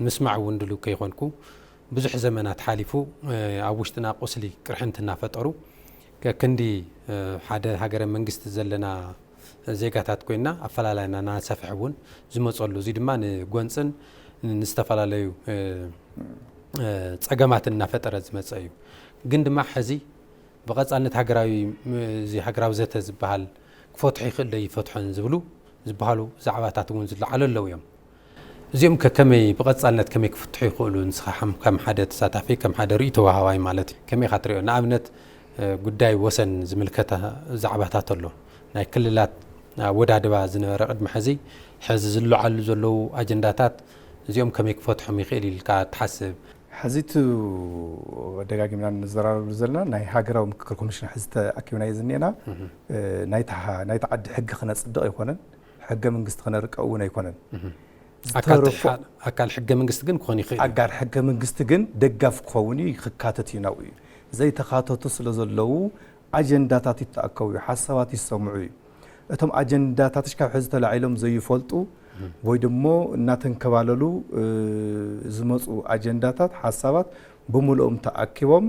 ምስማዕ እውን ድልው ከይኮንኩ ብዙሕ ዘመናት ሓሊፉ ኣብ ውሽጥና ቁስሊ ቅርሕንቲ እናፈጠሩ ከክንዲ ሓደ ሃገረ መንግስቲ ዘለና ዜጋታት ኮይና ኣፈላላይና እናሰፍሐ እውን ዝመፀሉ እዚ ድማ ንጎንፅን ንዝተፈላለዩ ፀገማትን እናፈጠረ ዝመፀ እዩ። ግን ድማ ሕዚ ብቐፃልነት ሃገራዊ እዚ ሃገራዊ ዘተ ዝበሃል ክፈትሖ ይኽእል ዶ ይፈትሖን ዝብሉ ዝበሃሉ ዛዕባታት እውን ዝለዓሉ ኣለዉ እዮም። እዚኦም ከ ከመይ ብቐፃልነት ከመይ ክፍትሑ ይኽእሉ? ንስኻ ከም ሓደ ተሳታፊ ከም ሓደ ርእይቶ ወሃባይ ማለት እዩ ከመይ ኢኻ ትሪኦ? ንኣብነት ጉዳይ ወሰን ዝምልከት ዛዕባታት ኣሎ። ናይ ክልላት ኣወዳድባ ዝነበረ ቅድሚ ሕዚ ሕዚ ዝለዓሉ ዘለዉ ኣጀንዳታት እዚኦም ከመይ ክፈትሖም ይኽእል ኢልካ ትሓስብ? ሕዚ እቲ ደጋጊምና እንዘራረብሉ ዘለና ናይ ሃገራዊ ምክክር ኮሚሽን ሕዚ ተኣኪብናዮ ዝኒኤና ናይቲ ዓዲ ሕጊ ክነፅድቕ ኣይኮነን፣ ሕገ መንግስቲ ክነርቀ እውን ኣይኮነን። ኣካል ሕገ መንግስቲ ግን ክኾን ይኽእል እዩ። ኣካል ሕገ መንግስቲ ግን ደጋፍ ክኸውን እዩ፣ ክካተት እዩ ናብኡ እዩ። ዘይተኻተቱ ስለ ዘለዉ ኣጀንዳታት ይተኣከቡ እዩ፣ ሓሳባት ይሰምዑ እዩ። እቶም ኣጀንዳታት ሽካብ ሕዚ ተላዒሎም ዘይፈልጡ ወይ ድሞ እናተንከባለሉ ዝመፁ ኣጀንዳታት፣ ሓሳባት ብምልኦም ተኣኪቦም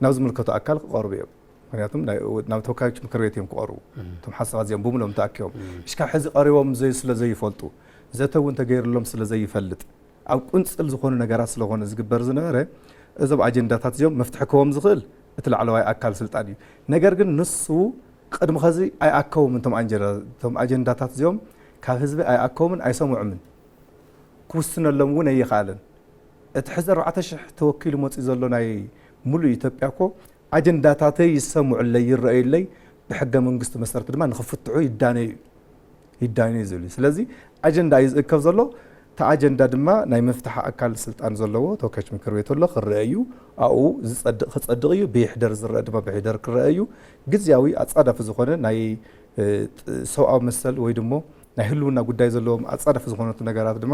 ናብ ዝምልከቶ ኣካል ክቐርቡ እዮም። ምክንያቱም ናብ ተወካዮች ምክር ቤት እዮም ክቐርቡ። እቶም ሓሳባት እዚኦም ብምሎም ተኣኪቦም ሽካ ሕዚ ቀሪቦም ዘይ ስለ ዘይፈልጡ፣ ዘተ እውን ተገይርሎም ስለ ዘይፈልጥ፣ ኣብ ቁንፅል ዝኾኑ ነገራት ስለኾነ ዝግበር ዝነበረ፣ እዞም ኣጀንዳታት እዚኦም መፍትሒ ክህቦም ዝኽእል እቲ ላዕለዋይ ኣካል ስልጣን እዩ። ነገር ግን ንሱ ቅድሚ ኸዚ ኣይኣከቦም። እቶም ኣጀንዳታት እዚኦም ካብ ህዝቢ ኣይኣከቦምን ኣይሰምዖምን። ክውስነሎም እውን ኣይኸኣለን። እቲ ሕዚ ኣርባዕተ ሽሕ ተወኪሉ መፂኡ ዘሎ ናይ ሙሉእ ኢትዮጵያ እኮ ኣጀንዳታተይ ይሰምዑለይ ይረኣዩለይ፣ ብሕገ መንግስቲ መሰረት ድማ ንኽፍትሑ ይዳነዩ ይዳነዩ ዝብል እዩ። ስለዚ ኣጀንዳ እዩ ዝእከብ ዘሎ። እቲ ኣጀንዳ ድማ ናይ ምፍታሕ ኣካል ስልጣን ዘለዎ ተወካዮች ምክር ቤት ኣሎ፣ ክረአ እዩ። ኣብኡ ዝፀድቕ ክፀድቕ እዩ፣ ብይሕደር ዝረአ ድማ ብይሕደር ክረአ እዩ። ግዝያዊ ኣፃዳፊ ዝኾነ ናይ ሰብኣዊ መሰል ወይ ድሞ ናይ ህልውና ጉዳይ ዘለዎም ኣፃዳፊ ዝኾነቱ ነገራት ድማ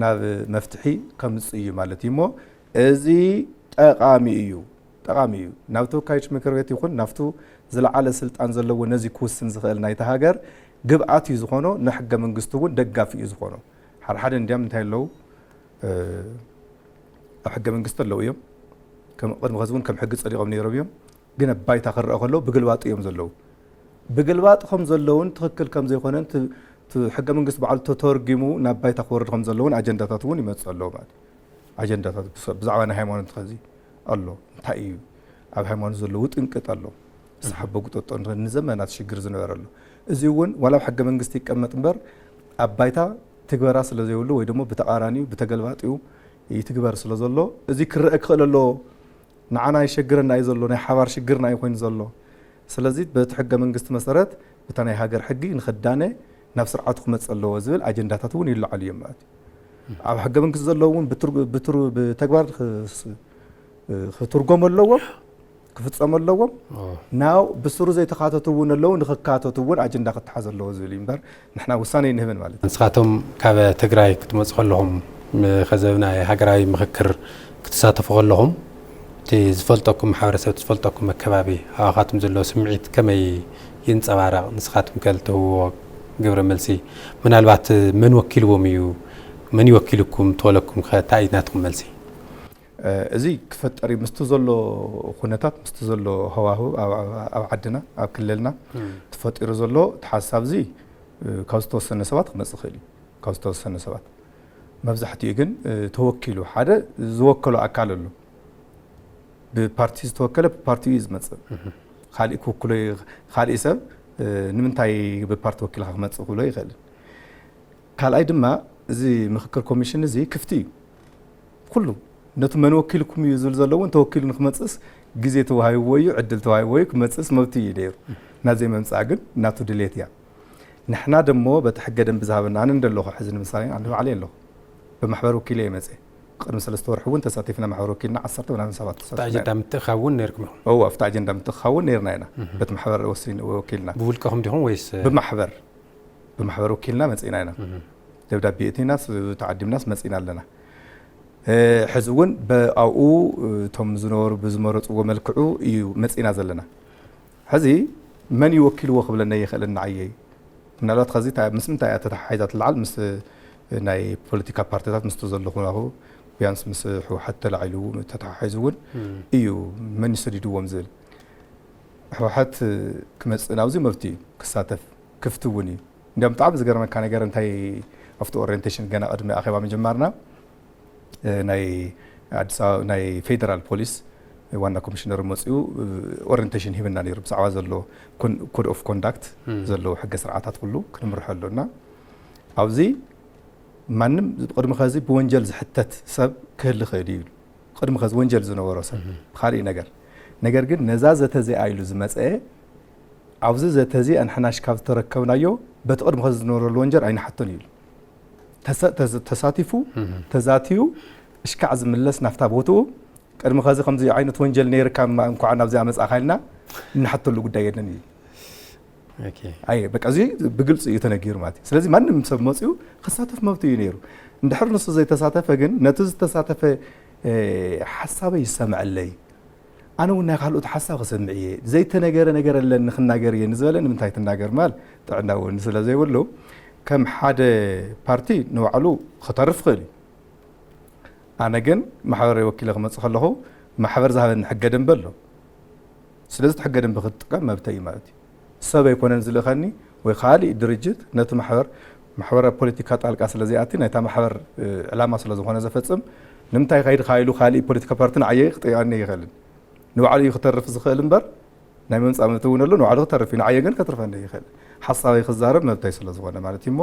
ናብ መፍትሒ ከምፅእ እዩ ማለት እዩ። እሞ እዚ ጠቓሚ እዩ፣ ጠቓሚ እዩ። ናብ ተወካዮች ምክር ቤት ይኹን ናብቱ ዝለዓለ ስልጣን ዘለዎ ነዚ ክውስን ዝኽእል ናይታ ሃገር ግብኣት እዩ ዝኾኖ፣ ንሕገ መንግስቲ እውን ደጋፊ እዩ ዝኾኖ። ሓደ ሓደ እንዲያም እንታይ ኣለዉ ኣብ ሕገ መንግስቲ ኣለዉ እዮም። ቅድሚ ከዚ እውን ከም ሕጊ ፀዲቖም ነይሮም እዮም። ግን ኣብ ባይታ ክረአ ከለዉ ብግልባጡ እዮም ዘለዉ። ብግልባጡ ከም ዘለዉን ትኽክል ከም ዘይኮነን ሕገ መንግስቲ ባዕሉ ተተርጊሙ ናብ ባይታ ክወርድ ከም ዘለዉን ኣጀንዳታት እውን ይመፅእ ኣለዉ ማለት እዩ። ኣጀንዳታት ብዛዕባ ናይ ሃይማኖት ከዚ ኣሎ። እንታይ እዩ ኣብ ሃይማኖት ዘለዉ ጥንቅጥ ኣሎ። ዝሓበ ጉጠጦ ንዘመናት ሽግር ዝነበረ ኣሎ። እዚ እውን ዋላ ኣብ ሕገ መንግስቲ ይቀመጥ እምበር ኣብ ባይታ ትግበራ ስለ ዘይብሉ ወይ ደሞ ብተቓራኒኡ ብተገልባጢኡ ይትግበር ስለ ዘሎ እዚ ክረአ ክኽእል ኣለዎ። ንዓና ይሸግረና እዩ ዘሎ፣ ናይ ሓባር ሽግርና እዩ ኮይኑ ዘሎ። ስለዚ በቲ ሕገ መንግስቲ መሰረት ብታ ናይ ሃገር ሕጊ ንኽዳነ ናብ ስርዓቱ ክመጽእ ኣለዎ ዝብል ኣጀንዳታት እውን ይለዓሉ እዮም ማለት እዩ። ኣብ ሕገ መንግስቲ ዘለዉ እውን ብትርጉ-፣ ብትሩ-፣ ብተግባር ክስ-፣ ክትርጎም ኣለዎም፣ ክፍጸም ኣለዎም። ናብ ብስሩ ዘይተካተቱ እውን ኣለዉ፣ ንክካተቱ እውን ኣጀንዳ ክተሓዝ ኣለዎ ዝብል እዩ እምበር ንሕና ውሳነ ኣይንህብን ማለት እዩ። ንስኻቶም ካብ ትግራይ ክትመጹ ከለኹም፣ ም-፣ ከዚ ናይ ሃገራዊ ምኽክር ክትሳተፉ ከለኹም፣ እቲ ዝፈልጠኩም ማሕበረሰብ፣ እቲ ዝፈልጠኩም ኣከባቢ፣ ኣባኻትኩም ዘሎ ስምዒት ከመይ ይንጸባረቕ? ንስኻትኩም ከ እትህብዎ ግብረ መልሲ፣ ምናልባት መን ወኪልዎም እዩ? መን ይወኪልኩም? ተበለኩም ከ እንታይ እዩ ናትኩም መልሲ? እ፣ እዚ ክፈጠር እዩ። ምስቲ ዘሎ ኩነታት፣ ምስቲ ዘሎ ሃዋህው ኣብ፣ ኣብ፣ ኣብ ዓድና፣ ኣብ ክልልና እም። ተፈጢሩ ዘሎ እቲ ሓሳብ እዚ፣ እ፣ ካብ ዝተወሰነ ሰባት ክመጽእ ይኽእል እዩ። ካብ ዝተወሰነ ሰባት። መብዛሕትኡ ግን፣ እ፣ ተወኪሉ፣ ሓደ ዝወከሎ ኣካል ኣሎ። ብፓርቲ ዝተወከለ ብፓርቲኡ እዩ ዝመጽእ። እህ። ካሊእ ክውክሎ ይ-፣ ካሊእ ሰብ፣ እ፣ ንምንታይ ብፓርቲ ወኪልካ ክመጽእ ክብሎ ይኽእል። ካልኣይ ድማ፣ እዚ ምኽክር ኮሚሽን እዚ ክፍቲ እዩ። ኩሉ ነቲ መን ወኪልኩም እዩ ዝብል ዘሎ እውን ተወኪሉ ንክመጽእስ ግዜ ተዋሂብዎ እዩ፣ ዕድል ተዋሂብዎ እዩ፣ ክመጽእስ መብቱ እዩ ነይሩ። ናዘይ መምጽኣ ግን ናቱ ድሌት እያ። ንሕና ደሞ በቲ ሕገ ደንቢ ዝሃበና፣ ኣነ እንደለኹ ሕዚ ንምሳሌ ኣነ ባዕለይ ኣለኹ። ብማሕበር ወኪለ እየ መጽየ። ቅድሚ ሰለስተ ወርሒ እውን ተሳቲፍና ማሕበር ወኪልና ዓሰርተ ምናምን ሰባት ኣብቲ ተሳቲፍና ኣጀንዳ ኢና። ምትእኻብ እውን ነይርኩም ኢኹም? እወ፣ ኣብቲ ኣጀንዳ ምትእኻብ እውን ነይርና ኢና። እህ። በቲ ማሕበር ወሲን-፣ ወኪልና። ብውልቅኹም ዲኹም ወይስ? ብማሕበር። ብማሕበር ወኪልና መጺእና ኢና። እህ። ደብዳቤ እቲናስ ተዓዲምናስ መጺእና ኣለና። እ፣ ሕዚ እውን ብኣኡ፣ እቶም ዝነበሩ ብዝመረጽዎ መልክዑ እዩ መጺእና ዘለና። ሕዚ መን እዩ ወኪልዎ ክብለና ይኽእልን ንዓየይ? ምናልባት ኸዚ እታ ምስ ምንታይ እያ ተተሓሒዛ ትለዓል? ምስ ናይ ፖለቲካ ፓርቲታት ምስቲ ዘለኹ ናኹ ቢያንስ ምስ ህወሓት ተላዒሉ ተተሓሒዙ እውን እም። እዩ መን እዩ ሰዲድዎም ዝብል። ህወሓት ክመጽእ ናብዚ መብት እዩ፣ ክሳተፍ ክፍቲ እውን እዩ። እንዲያውም ብጣዕሚ ዝገርመካ ነገር እንታይ ኣብቲ ኦሪየንቴሽን ገና ቅድሚ ኣኼባ ምጅማርና እ፣ ናይ ኣዲስ ኣበባ ናይ ፌደራል ፖሊስ ዋና ኮሚሽነር መጺኡ፣ እ፣ ኦሪየንቴሽን ሂብና ነይሩ ብዛዕባ ዘሎ ኮን-፣ ኮድ ኦፍ ኮንዳክት እም። ዘለዎ ሕገ ስርዓታት ኩሉ ክንምርሖ ኣሎና። ኣብዚ ማንም ቅድሚ ኸዚ ብወንጀል ዝሕተት ሰብ ክህሊ ኽእል እዩ ኢሉ። ቅድሚ ኸዚ ወንጀል ዝነበሮ ሰብ እህ። ብኻሊእ ነገር። ነገር ግን ነዛ ዘተ እዚኣ ኢሉ ዝመጸ ኣብዚ ዘተ እዚ ኣንሕናሽ ካብ ዝተረከብናዮ በቲ ቅድሚ ኸዚ ዝነበረሉ ወንጀል ኣይንሓቶን እዩ ኢሉ። ተሰ-፣ ተዝ-፣ ተሳቲፉ፣ እህ። ተዛትዩ፣ እሽካዕ ዝምለስ ናፍታ ቦትኡ፣ ቅድሚ ኸዚ ከምዚ ዓይነት ወንጀል ነይርካ እማ እንኳዕ ናብዚኣ መጻእካ ኢልና እንሓተሉ ጉዳይ የለን እዩ። ኦኬ። ኣየ፣ በቃ እዚ ብግልጺ እዩ ተነጊሩ ማለት እዩ። ስለዚ ማንም ሰብ መጺኡ ክሳተፍ መብቱ እዩ ነይሩ። እንድሕር ንሱ ዘይተሳተፈ ግን ነቲ ዝተሳተፈ፣ እ፣ ሓሳበይ ይሰምዐለይ። ኣነ እውን ናይ ካልኦት ሓሳብ ክሰምዕ እየ። ዘይተነገረ ነገር ኣለን ንክናገር እየ ንዝበለ ንምንታይ ትናገር ማል ጥዕና እውን ስለ ዘይብሉ ከም ሓደ ፓርቲ ንባዕሉ ክተርፍ ይኽእል እዩ። ኣነ ግን ማሕበረይ ወኪለ ክመጽእ ከለኹ ማሕበር ዝሃበኒ ሕገ ደንበ ኣሎ። ስለዚ እቲ ሕገ ደንበ ክጥቀም መብተይ እዩ ማለት እዩ። ሰብ ኣይኮነን ዝልእኸኒ ወይ ካሊእ ድርጅት ነቲ ማሕበር፣ ማሕበር ኣብ ፖለቲካ ጣልቃ ስለ ዘይኣቲ ናይታ ማሕበር፣ እ፣ ዕላማ ስለ ዝኾነ ዘፈጽም ንምንታይ ከይድካ ኢሉ ካሊእ ፖለቲካ ፓርቲ ንዓየ ክጥይቐኒ ኣይኽእልን። ንባዕሉ እዩ ክተርፍ ዝኽእል እምበር ናይ ምምጻእ መብት እውን ኣሎ፣ ንባዕሉ ክተርፍ እዩ፣ ንዓየ ግን ከትርፈኒ ይኽእል። ሓሳበይ ክዛረብ መብተይ ስለ ዝኾነ ማለት እዩ። እሞ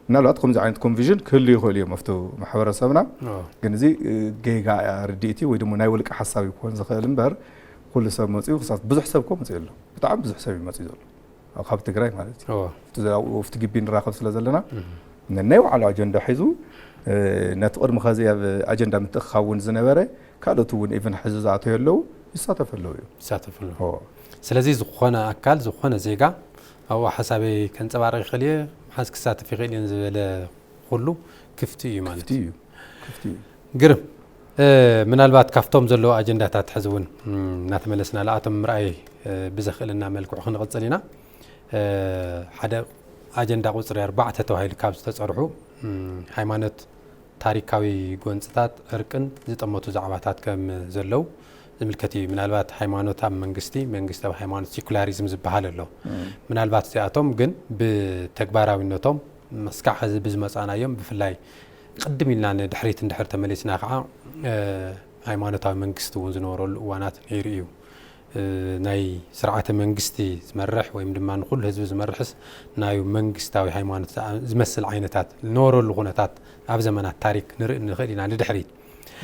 ምናልባት ከምዚ ዓይነት ኮንፊዥን ክህሉ ይኽእል እዮም ኣብቲ ማሕበረሰብና። ኣዎ። ግን እዚ፣ እ፣ ጌጋ ርድኢት እዩ ወይ ድማ ናይ ውልቂ ሓሳብ እዩ ክኾን ዝኽእል እምበር ኩሉ ሰብ መጺኡ ክሳት ብዙሕ ሰብ እኮ መጺኡ ኣሎ። ብጣዕሚ ብዙሕ ሰብ እዩ መጺኡ ዘሎ። ኣብ ካብ ትግራይ ማለት እዩ። ኣዎ። ኣብቲ ዘ-፣ ኣብቲ ግቢ ንራኸብ ስለ ዘለና እም። ነናይ ባዕሉ ኣጀንዳ ሒዙ፣ እ፣ ነቲ ቅድሚ ኸዚ ኣብ ኣጀንዳ ምትእኽኻብ እውን ዝነበረ ካልኦት እውን ኢቨን ሕዚ ዝኣተዩ ኣለዉ፣ ይሳተፉ ኣለዉ እዮም። ይሳተፉ ኣለዉ። ኦ። ስለዚ ዝኾነ ኣካል፣ ዝኾነ ዜጋ ኣብኡ ሓሳበይ ከንጸባርቕ ይኽእል እየ፣ መሓዝ ክሳተፍ ይኽእል እየ ዝበለ ኩሉ ክፍቲ እዩ ማለት ክፍቲ እዩ። እዩ። ክፍቲ እዩ። ግርም። እ፣ ምናልባት ካብቶም ዘለዉ ኣጀንዳታት ሕዚ እውን፣ እም፣ እናተመለስና ንኣቶም ምርኣይ፣ እ፣ ብዘኽእለና መልክዑ ክንቕጽል ኢና። እ፣ ሓደ ኣጀንዳ ቁጽሪ ኣርባዕተ ተባሂሉ ካብ ዝተጸርሑ፣ እም፣ ሃይማኖት ታሪካዊ ጎንጽታት ዕርቅን ዝጠመቱ ዛዕባታት ከም ዘለዉ ዝምልከት እዩ። ምናልባት ሃይማኖት ኣብ መንግስቲ፣ መንግስቲ ኣብ ሃይማኖት፣ ሴኩላሪዝም ዝበሃል ኣሎ። እም። ምናልባት እዚኣቶም ግን ብተግባራዊነቶም መስካዕ ሕዚ ብዝመጻእናዮም ብፍላይ ቅድም ኢልና ንድሕሪት እንድሕር ተመሊስና ከዓ፣ እ፣ ሃይማኖታዊ መንግስቲ እውን ዝነበረሉ እዋናት ነይሩ እዩ። እ፣ ናይ ስርዓተ መንግስቲ ዝመርሕ ወይም ድማ ንኹሉ ህዝቢ ዝመርሕስ ናይ መንግስታዊ ሃይማኖት ዝኣ-፣ ዝመስል ዓይነታት ዝነበረሉ ኩነታት ኣብ ዘመናት ታሪክ ንርኢ ንኽእል ኢና ንድሕሪት።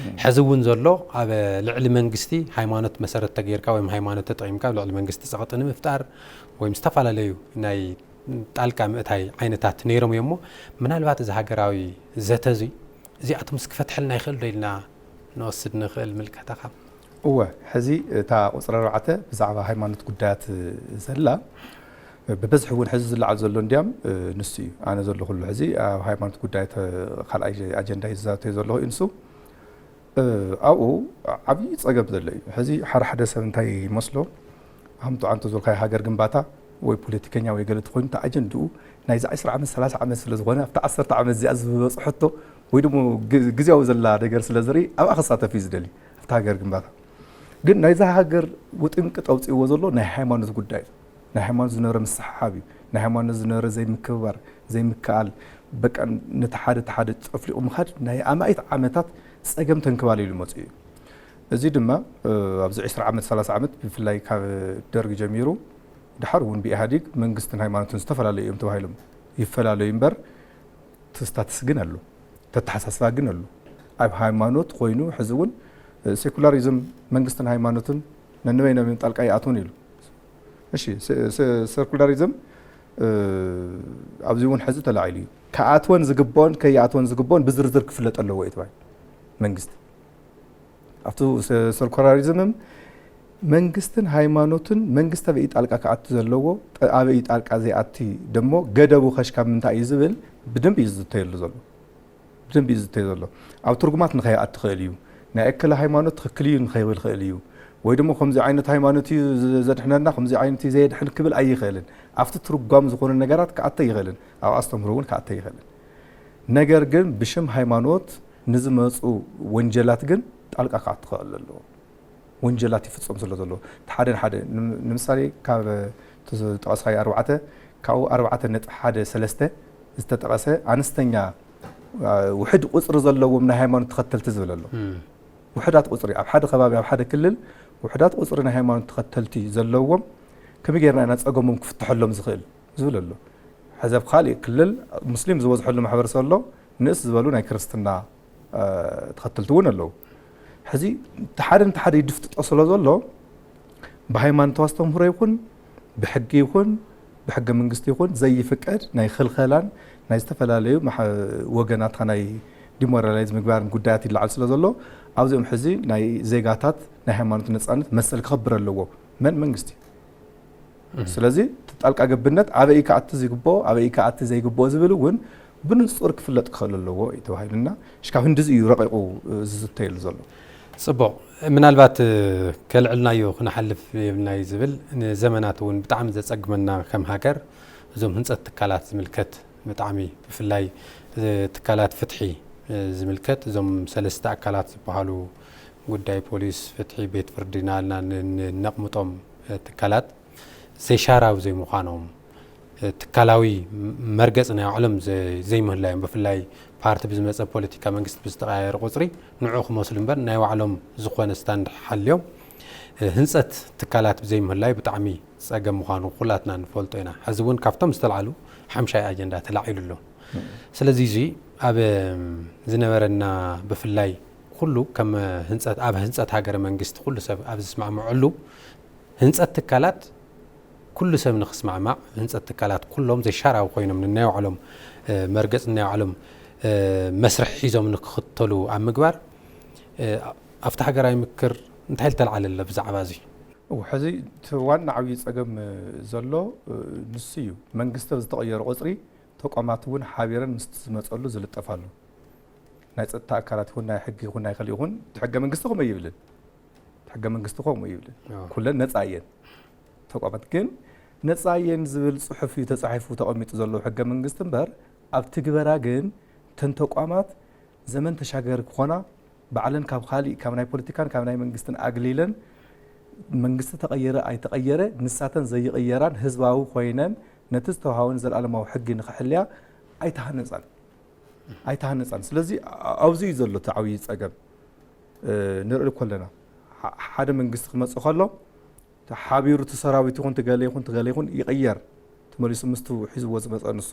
እም። ሕዚ እውን ዘሎ ኣብ ልዕሊ መንግስቲ ሃይማኖት መሰረት ተገይርካ ወይም ሃይማኖት ተጠቒምካ ኣብ ልዕሊ መንግስቲ ጸቕጢ ንምፍጣር ወይም ዝተፈላለዩ ናይ ጣልቃ ምእታይ ዓይነታት ነይሮም እዮም። እሞ ምናልባት እዚ ሃገራዊ ዘተ እዚ እዚኣቶምስ ክፈትሐልና ይኽእል ዶ ኢልና ንወስድ ንኽእል ምልከታኻ? እወ፣ ሕዚ እታ ቁፅሪ ኣርባዕተ ብዛዕባ ሃይማኖት ጉዳያት ዘላ ብበዝሒ እውን ሕዚ ዝለዓል ዘሎ እንዲያም ንሱ እዩ። ኣነ ዘለኹሉ ሕዚ ኣብ ሃይማኖት ጉዳያት ካልኣይ ኣጀንዳ እዩ ዝዛተዩ ዘለኹ እዩ ንሱ። ኣብኡ ዓብዪ ፀገም ዘሎ እዩ። ሕዚ ሓደ ሓደ ሰብ እንታይ ይመስሎ፣ ሃምቱ ዓንቶ ዝብልካዮ ሃገር ግንባታ ወይ ፖለቲከኛ ወይ ገለ ተኾይኑ፣ እቲ ኣጀንድኡ ናይዚ ዓሰርተ ዓመት ሰላሳ ዓመት ስለ ዝኾነ፣ ኣብቲ ዓሰርተ ዓመት እዚኣ ዝበፅሐቶ ወይ ድማ ግ- ግዜያዊ ዘላ ነገር ስለ ዝርኢ ኣብኣ ክሳተፍ እዩ ዝደሊ፣ ኣብቲ ሃገር ግንባታ። ግን ናይዛ ሃገር ውጥንቅጥ ኣውፅእዎ ዘሎ ናይ ሃይማኖት ጉዳይ እዩ። ናይ ሃይማኖት ዝነበረ ምስሕሓብ እዩ። ናይ ሃይማኖት ዝነበረ ዘይምክብባር፣ ዘይምክኣል፣ በቃ ነቲ ሓደ እቲ ሓደ ጨፍሊቑ ምኻድ ናይ ኣማኢት ዓመታት ፀገም ተንክባሊሉ መፅኡ እዩ። እዚ ድማ ኣብዚ ዕስራ ዓመት ሰላሳ ዓመት ብፍላይ ካብ ደርግ ጀሚሩ ድሓር እውን ብኢህኣዴግ መንግስትን ሃይማኖትን ዝተፈላለዩ እዮም ተባሂሎም ይፈላለዩ እምበር እቲ ስታትስ ግን ኣሎ፣ ተተሓሳስባ ግን ኣሎ። ኣብ ሃይማኖት ኮይኑ ሕዚ እውን ሴኩላሪዝም መንግስትን ሃይማኖትን ነንበይኖም እዮም ጣልቃ ይኣትውን ኢሉ። እሺ፣ ሴ- ሴ- ሴኩላሪዝም ኣብዚ እውን ሕዚ ተላዒሉ እዩ። ክኣትወን ዝግብኦን ከይኣትወን ዝግብኦን ብዝርዝር ክፍለጥ ኣለዎ እዩ ተባሂሉ መንግስቲ። ኣብቲ ሴ- ሴኩላሪዝምም መንግስትን ሃይማኖትን መንግስቲ ኣበይ ጣልቃ ክኣቲ ዘለዎ፣ ጠ- ኣበይ ጣልቃ ዘይኣቲ ደሞ ገደቡ ከሽካብ ምንታይ እዩ ዝብል ብደንብ እዩ ዝዝተየሉ ዘሎ። ብደንብ እዩ ዝዝተይ ዘሎ። ኣብ ትርጉማት ንኸይኣት ትኽእል እዩ። ናይ እከለ ሃይማኖት ትኽክል እዩ ንኸይብል ይኽእል እዩ። ወይ ድማ ከምዚ ዓይነት ሃይማኖት እዩ ዘድሕነና፣ ከምዚ ዓይነት እዩ ዘየድሕን ክብል ኣይኽእልን። ኣብቲ ትርጓም ዝኾኑ ነገራት ክኣተ ይኽእልን ኣብ ኣስተምህሮ እውን ክኣተ ይኽእልን። ነገር ግን ብሽም ሃይማኖት ንዝመፁ ወንጀላት ግን ጣልቃ ክኣት ክኽእል ኣለዎ። ወንጀላት ይፍፀም ስለ ዘሎ እቲ ሓደ ንሓደ ንምሳሌ ካብ ዝጠቐስካዮ ኣርባዕተ ካብኡ ኣርባዕተ ነጥቢ ሓደ ሰለስተ ዝተጠቐሰ ኣነስተኛ ውሕድ ቁፅሪ ዘለዎም ናይ ሃይማኖት ተኸተልቲ ዝብል ኣሎ። ውሕዳት ቁፅሪ ኣብ ሓደ ከባቢ ኣብ ሓደ ክልል ውሕዳት ቁፅሪ ናይ ሃይማኖት ተኸተልቲ ዘለዎም ከመይ ጌርና ኢና ፀገሞም ክፍትሐሎም ዝኽእል ዝብል ኣሎ። ሕዚ ኣብ ካሊእ ክልል ሙስሊም ዝበዝሐሉ ማሕበረሰብ ኣሎ፣ ንእስ ዝበሉ ናይ ክርስትና ተኸተልቲ እውን ኣለዉ። ሕዚ እቲ ሓደ ነቲ ሓደ ይድፍጥጦ ስለ ዘሎ ብሃይማኖታዊ ኣስተምህሮ ይኹን ብሕጊ ይኹን ብሕገ መንግስቲ ይኹን ዘይፍቀድ ናይ ኽልኸላን ናይ ዝተፈላለዩ ወገናትካ ናይ ዲሞራላይዝ ምግባርን ጉዳያት ይለዓል ስለ ዘሎ ኣብዚኦም ሕዚ ናይ ዜጋታት ናይ ሃይማኖት ነፃነት መሰል ክኸብር ኣለዎ። መን መንግስቲ ስለዚ እቲ ጣልቃ ገብነት ኣበይ ክኣቲ ዝግብኦ ኣበይ ክኣቲ ዘይግብኦ ዝብል እውን ብንፁር ክፍለጥ ክኽእል ኣለዎ እዩ ተባሂሉና ሽካብ ህንድዚ እዩ ረቂቑ ዝዝተየሉ ዘሎ። ፅቡቕ ምናልባት ከልዕልናዮ ክነሓልፍ የብልና እዩ ዝብል ንዘመናት እውን ብጣዕሚ ዘፀግመና ከም ሃገር እዞም ህንፀት ትካላት ዝምልከት ብጣዕሚ ብፍላይ ትካላት ፍትሒ ዝምልከት እዞም ሰለስተ ኣካላት ዝበሃሉ ጉዳይ ፖሊስ፣ ፍትሒ፣ ቤት ፍርዲ ናልና ነቕምጦም ትካላት ዘይሻራዊ ዘይምዃኖም ትካላዊ መርገፂ ናይ ባዕሎም ዘይምህላዮም ብፍላይ ፓርቲ ብዝመፀ ፖለቲካ መንግስቲ ብዝተቀያየረ ቁፅሪ ንዑ ክመስሉ እምበር ናይ ባዕሎም ዝኾነ ስታንድ ሓልዮም ህንፀት ትካላት ብዘይምህላዩ ብጣዕሚ ፀገም ምዃኑ ኩላትና ንፈልጦ ኢና። ሕዚ እውን ካብቶም ዝተልዓሉ ሓምሻይ ኣጀንዳ ተላዒሉ ኣሎ። ስለዚ እዚ ኣብ ዝነበረና ብፍላይ ኩሉ ከም ህንፀት ኣብ ህንፀት ሃገረ መንግስቲ ኩሉ ሰብ ኣብ ዝስማዕምዐሉ ህንፀት ትካላት ኩሉ ሰብ ንክስማዕማዕ ህንፀት ትካላት ኩሎም ዘይሻራዊ ኮይኖም ንናይ ባዕሎም መርገፅ ናይ ባዕሎም መስርሕ ሒዞም ንክኽተሉ ኣብ ምግባር ኣብቲ ሃገራዊ ምክር እንታይ ዝተልዓለ ኣሎ ብዛዕባ እዚ? እው፣ ሕዚ እቲ ዋና ዓብዪ ፀገም ዘሎ ንሱ እዩ። መንግስቲ ኣብ ዝተቐየረ ቁፅሪ ተቋማት እውን ሓቢረን ምስቲ ዝመፀሉ ዝልጠፋሉ ናይ ፀጥታ ኣካላት ይኹን ናይ ሕጊ ይኹን ናይ ካልእ ይኹን እቲ ሕገ መንግስቲ ከምኡ ይብልን እቲ ሕገ መንግስቲ ከምኡ ይብልን ኩለን ነፃ እየን ተቋማት ግን ነፃ እየን ዝብል ፅሑፍ እዩ ተፃሒፉ ተቐሚጡ ዘሎ ሕገ መንግስቲ እምበር ኣብ ትግበራ ግን እተን ተቋማት ዘመን ተሻገር ክኾና ባዕለን ካብ ካሊእ ካብ ናይ ፖለቲካን ካብ ናይ መንግስትን ኣግሊለን መንግስቲ ተቐየረ ኣይተቐየረ ንሳተን ዘይቕየራን ህዝባዊ ኮይነን ነቲ ዝተውሃወን ዘለኣለማዊ ሕጊ ንኽሕልያ ኣይተሃነፃን ኣይተሃነፃን። ስለዚ ኣብዚ እዩ ዘሎ እቲ ዓብዪ ፀገም ንርኢ ኮለና ሓደ መንግስቲ ክመፅእ ከሎ ሓቢሩ እቲ ሰራዊት ይኹን ትገለ ይኹን ትገለ ይኹን ይቕየር ተመሊሱ ምስቱ ሒዝዎ ዝመፀ ንሱ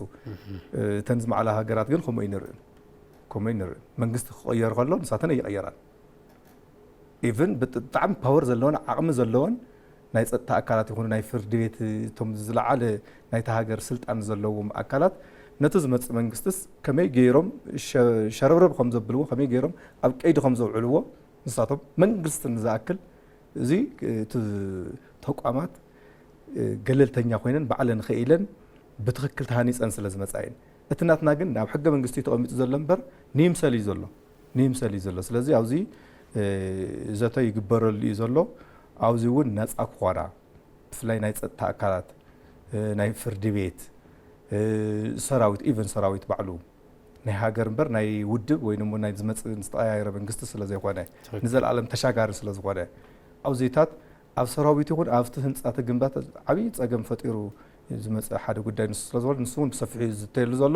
እተን ዝማዕላ ሃገራት ግን ከምኡ ይንርእን ከምኡ ይንርእን መንግስቲ ክቕየር ከሎ ንሳተን ኣይቕየራን ኢቭን ብጣዕሚ ፓወር ዘለወን ዓቕሚ ዘለወን ናይ ጸጥታ ኣካላት ይኹኑ ናይ ፍርዲ ቤት፣ እቶም ዝለዓለ ናይታ ሃገር ስልጣን ዘለዎም ኣካላት ነቲ ዝመጽእ መንግስትስ ከመይ ገይሮም ሸ-፣ ሸረብረብ ከም ዘብልዎ፣ ከመይ ገይሮም ኣብ ቀይዲ ከም ዘውዕልዎ ንሳቶም መንግስቲ ንዝኣክል እዚ እቲ ተቋማት ገለልተኛ ኮይነን ባዕለን ኸኢለን ብትኽክል ተሃኒፀን ስለ ዝመፃ እየን። እቲ ናትና ግን ኣብ ሕገ መንግስቲ ተቐሚጡ ዘሎ እምበር ንይምሰል እዩ ዘሎ፣ ንይምሰል እዩ ዘሎ። ስለዚ ኣብዚ ዘተ ይግበረሉ እዩ ዘሎ። ኣብዚ እውን ነፃ ክኾና፣ ብፍላይ ናይ ፀጥታ ኣካላት፣ ናይ ፍርዲ ቤት፣ ሰራዊት፣ ኢቨን ሰራዊት ባዕሉ ናይ ሃገር እምበር ናይ ውድብ ወይ ድማ ናይ ዝመፅእ ዝተቐያየረ መንግስቲ ስለ ዘይኮነ፣ ትኽክል። ንዘለኣለም ተሻጋሪ ስለ ዝኾነ፣ ኣብዚታት ኣብ ሰራዊት ይኹን ኣብቲ ህንፃ እቲ ግንባታ ዓብዪ ፀገም ፈጢሩ ዝመፅእ ሓደ ጉዳይ ንሱ ስለ ዝኾነ፣ ንሱ እውን ብሰፊሑ እዩ ዝዝተየሉ ዘሎ።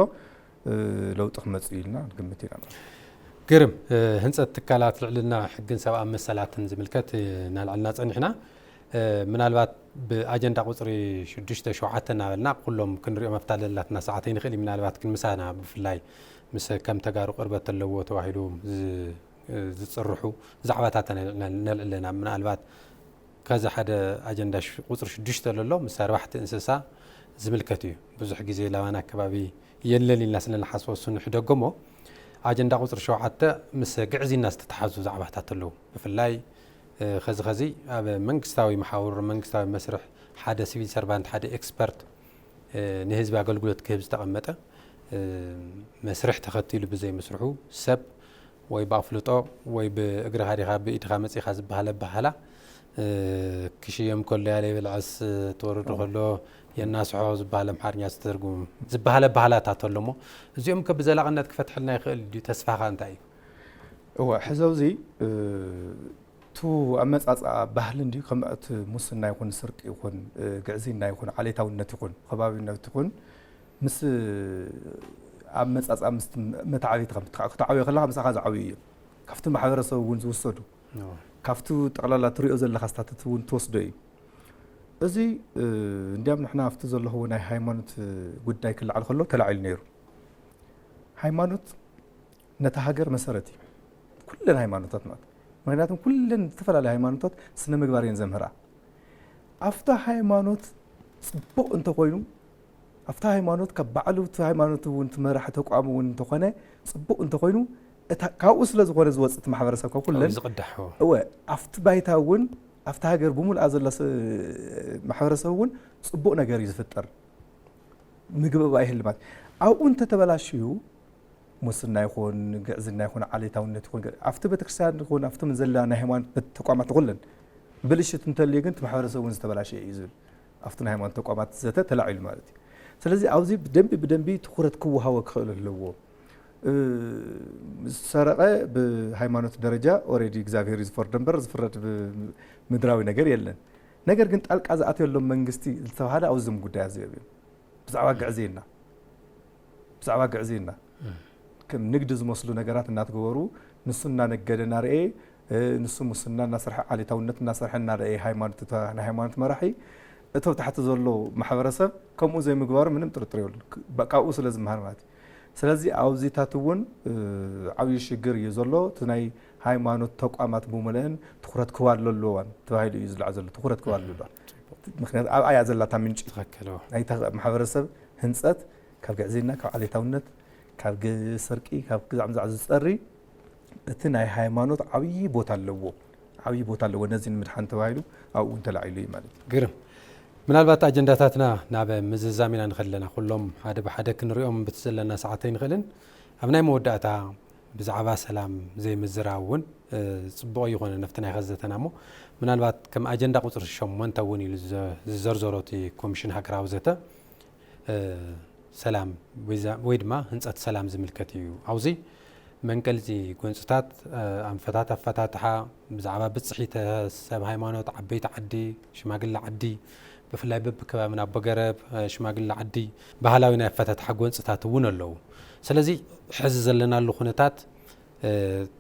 ለውጢ ክመፅእ እዩ ኢልና ንግምት ኢና ማለት እዩ። ግርም። ህንፀት ትካላት ልዕልና ሕግን ሰብኣዊ መሰላትን ዝምልከት እናልዓልና ፀኒሕና። ምናልባት ብኣጀንዳ ቁፅሪ ሽዱሽተ ሸውዓተ እናበልና ኩሎም ክንሪኦም ኣብታ ዘለናትና ሰዓት ኣይንኽእል እዩ። ምናልባት ግን ምሳና ብፍላይ ምስ ከም ተጋሩ ቅርበት ኣለዎ ተባሂሉ ዝ-፣ ዝፅርሑ ዛዕባታት ነልዕልና፣ ነልዕልና። ምናልባት ከዚ ሓደ ኣጀንዳ ሽ-፣ ቁፅሪ ሽዱሽተ ዘሎ ምስ ኣርባሕቲ እንስሳ ዝምልከት እዩ። ብዙሕ ግዜ ላባና ኣከባቢ የለን ኢልና ስለ ንሓስቦ እሱ ንሕደጎ እሞ፣ ኣጀንዳ ቁፅሪ ሸውዓተ ምስ ግዕዝይና ዝተተሓዙ ዛዕባታት ኣለዉ። ብፍላይ፣ እ፣ ኸዚ ኸዚ ኣብ መንግስታዊ መሓውር፣ መንግስታዊ መስርሕ ሓደ ሲቪል ሰርቫንት፣ ሓደ ኤክስፐርት፣ እ፣ ንህዝቢ ኣገልግሎት ክህብ ዝተቐመጠ፣ እ፣ መስርሕ ተኸቲሉ ብዘይምስርሑ ሰብ ወይ ብኣፍልጦ ወይ ብእግርኻ ዲኻ ብኢድኻ መጺኻ ዝበሃል ኣበሃህላ፣ እ፣ ክሽየም ከሎ ያለ ይበልዐስ፣ ትወርድ ከሎ የናስሖ ዝበሃል ኣምሓርኛ ዝተተርጉም ዝበሃል ኣበሃህላታት ኣሎ እሞ፣ እዚኦም ከ ብዘላቕነት ክፈትሐልና ይኽእል ድዩ? ተስፋኻ እንታይ እዩ? እወ፣ ሕዚ ኣብዚ፣ እ፣ እቲ ኣመጻጽኣ ባህሊ እንድዩ፣ ከም እቲ ሙስና ይኹን፣ ስርቂ ይኹን፣ እ፣ ግዕዝይና ይኹን፣ ዓሌታውነት ይኹን፣ ከባቢነት ይኹን፣ ምስ ኣመጻጽኣ፣ ምስ መተዓብይትኻ ክትዓ-፣ ክትዓብዮ ከለኻ ምሳኻ ዝዓብዩ እዮም። ካብቲ ማሕበረሰብ እውን ዝውሰዱ፣ እዎ። ካብቲ ጠቕላላ ትሪኦ ዘለኻ ስታተት እውን ትወስዶ እዩ። እዚ፣ እ፣ እንዲያም ንሕና ኣብቲ ዘለኽዎ ናይ ሃይማኖት ጉዳይ ክለዓል ከሎ ተላዒሉ ነይሩ። ሃይማኖት ነታ ሃገር መሰረት እዩ። ኩለን ሃይማኖታት ማለት። ምክንያቱም ኩለን ዝተፈላለዩ ሃይማኖታት ስነ ምግባር እየን ዘምህራ። ኣብታ ሃይማኖት ጽቡቕ እንተኾይኑ፣ ኣብታ ሃይማኖት ካብ ባዕሉ እቲ ሃይማኖት እውን እቲ መራሒ ተቋም እውን እንተኾነ ጽቡቕ እንተኾይኑ፣ እታ ካብኡ ስለ ዝኾነ ዝወጽእ እቲ ማሕበረሰብ ካብ ኩለን ካብኡ ዝቕዳሕ፣ እዎ። እወ፣ ኣብቲ ባይታ እውን ኣብታ ሃገር ብምልኣ ዘሎ ስ-፣ ማሕበረሰብ እውን ጽቡቕ ነገር እዩ ዝፍጠር። ምግብባ ይህሉ ማለት። ኣብኡ እንተተበላሽዩ፣ ሙስና ይኹን፣ ግዕዝና ይኹን፣ ዓሌታውነት ይኹን፣ ኣብቲ ቤተክርስትያን ይኹን፣ ኣብቲ ምን ዘላ ናይ ሃይማኖት በት-፣ ተቋማት ኩለን ብልሽት እንተልዩ ግን፣ እቲ ማሕበረሰብ እውን ዝተበላሸ እዩ ዝብል፣ ኣብቲ ናይ ሃይማኖት ተቋማት ዘተ ተላዒሉ ማለት እዩ። ስለዚ ኣብዚ ብደንቢ፣ ብደንቢ ትኹረት ክወሃቦ ክኽእል ኣለዎ። እ፣ ዝሰረቐ ብሃይማኖት ደረጃ ኦሬዲ እግዚኣብሔር እዩ ዝፈርዶ እምበር፣ ዝፍረድ ብምድራዊ ነገር የለን። ነገር ግን ጣልቃ ዝኣትየሎም መንግስቲ ዝተባሃለ ኣብዞም ጉዳያት እዚኦም እዮም። ብዛዕባ ግዕዝይና፣ ብዛዕባ ግዕዝይና እም። ከም ንግዲ ዝመስሉ ነገራት እናተገበሩ፣ ንሱ እናነገደ እናረኤ፣ እ፣ ንሱ ሙስና እናሰርሐ፣ ዓሌታውነት እናሰርሐ እናረኤ፣ ሃይማኖት እታ ናይ ሃይማኖት መራሒ፣ እቶ ታሕቲ ዘሎ ማሕበረሰብ ከምኡ ዘይምግባሩ ምንም ጥርጥር የብሉን። ክ-፣ ባ-፣ ካብኡ ስለ ዝመሃር ማለት እዩ። ስለዚ ኣብዚታት እውን፣ እ፣ ዓብዪ ሽግር እዩ ዘሎ። እቲ ናይ ሃይማኖት ተቋማት ብምልአን ትኹረት ክዋሎ ኣለዋን ተባሂሉ እዩ ዝለዓል ዘሎ። ትኹረት ክዋሎ ኣለዋን። ምክንያቱ ኣብኣ እያ ዘላታ ምንጪ። ትኽክል፣ እዎ። ናይታ ማሕበረሰብ ህንፀት ካብ ግዕዝይና፣ ካብ ዓሌታውነት፣ ካብ ግ-፣ ስርቂ፣ ካብ ግዛዕ ምዛዕ ዝፀሪ እቲ ናይ ሃይማኖት ዓብዪ ቦታ ኣለዎ። ዓብዪ ቦታ ኣለዎ። ነዚ ንምድሓን ተባሂሉ ኣብኡ እውን ተላዒሉ እዩ ማለት እዩ። ግርም። ምናልባት ኣጀንዳታትና ናብ ምዝዛም ኢና ንኸለና፣ ኩሎም ሓደ ብሓደ ክንሪኦም ብቲ ዘለና ሰዓት ኣይንኽእልን። ኣብ ናይ መወዳእታ ብዛዕባ ሰላም ዘይምዝራብ እውን፣ እ፣ ጽቡቕ ኣይኾነን፣ ኣብቲ ናይ ኸዚ ዘተና እሞ፣ ምናልባት ከም ኣጀንዳ ቁጽሪ ሸሞንተ እውን ኢሉ ዝዘ-፣ ዝዘርዘሮ እቲ ኮሚሽን ሃገራዊ ዘተ፣ እ፣ ሰላም ወይ ዛ-፣ ወይ ድማ ህንጸት ሰላም ዝምልከት እዩ። ኣብዚ መንቀሊፂ ጎንፅታት፣ እ፣ ኣንፈታት ኣፈታትሓ፣ ብዛዕባ ብፅሒተ ሰብ ሃይማኖት፣ ዓበይቲ ዓዲ፣ ሽማግለ ዓዲ፣ ብፍላይ በብከባብና ኣቦገረብ፣ እ፣ ሽማግለ ዓዲ፣ ባህላዊ ናይ ኣፈታትሓ ጎንፅታት እውን ኣለዉ። ስለዚ ሕዚ ዘለናሉ ኩነታት፣ እ፣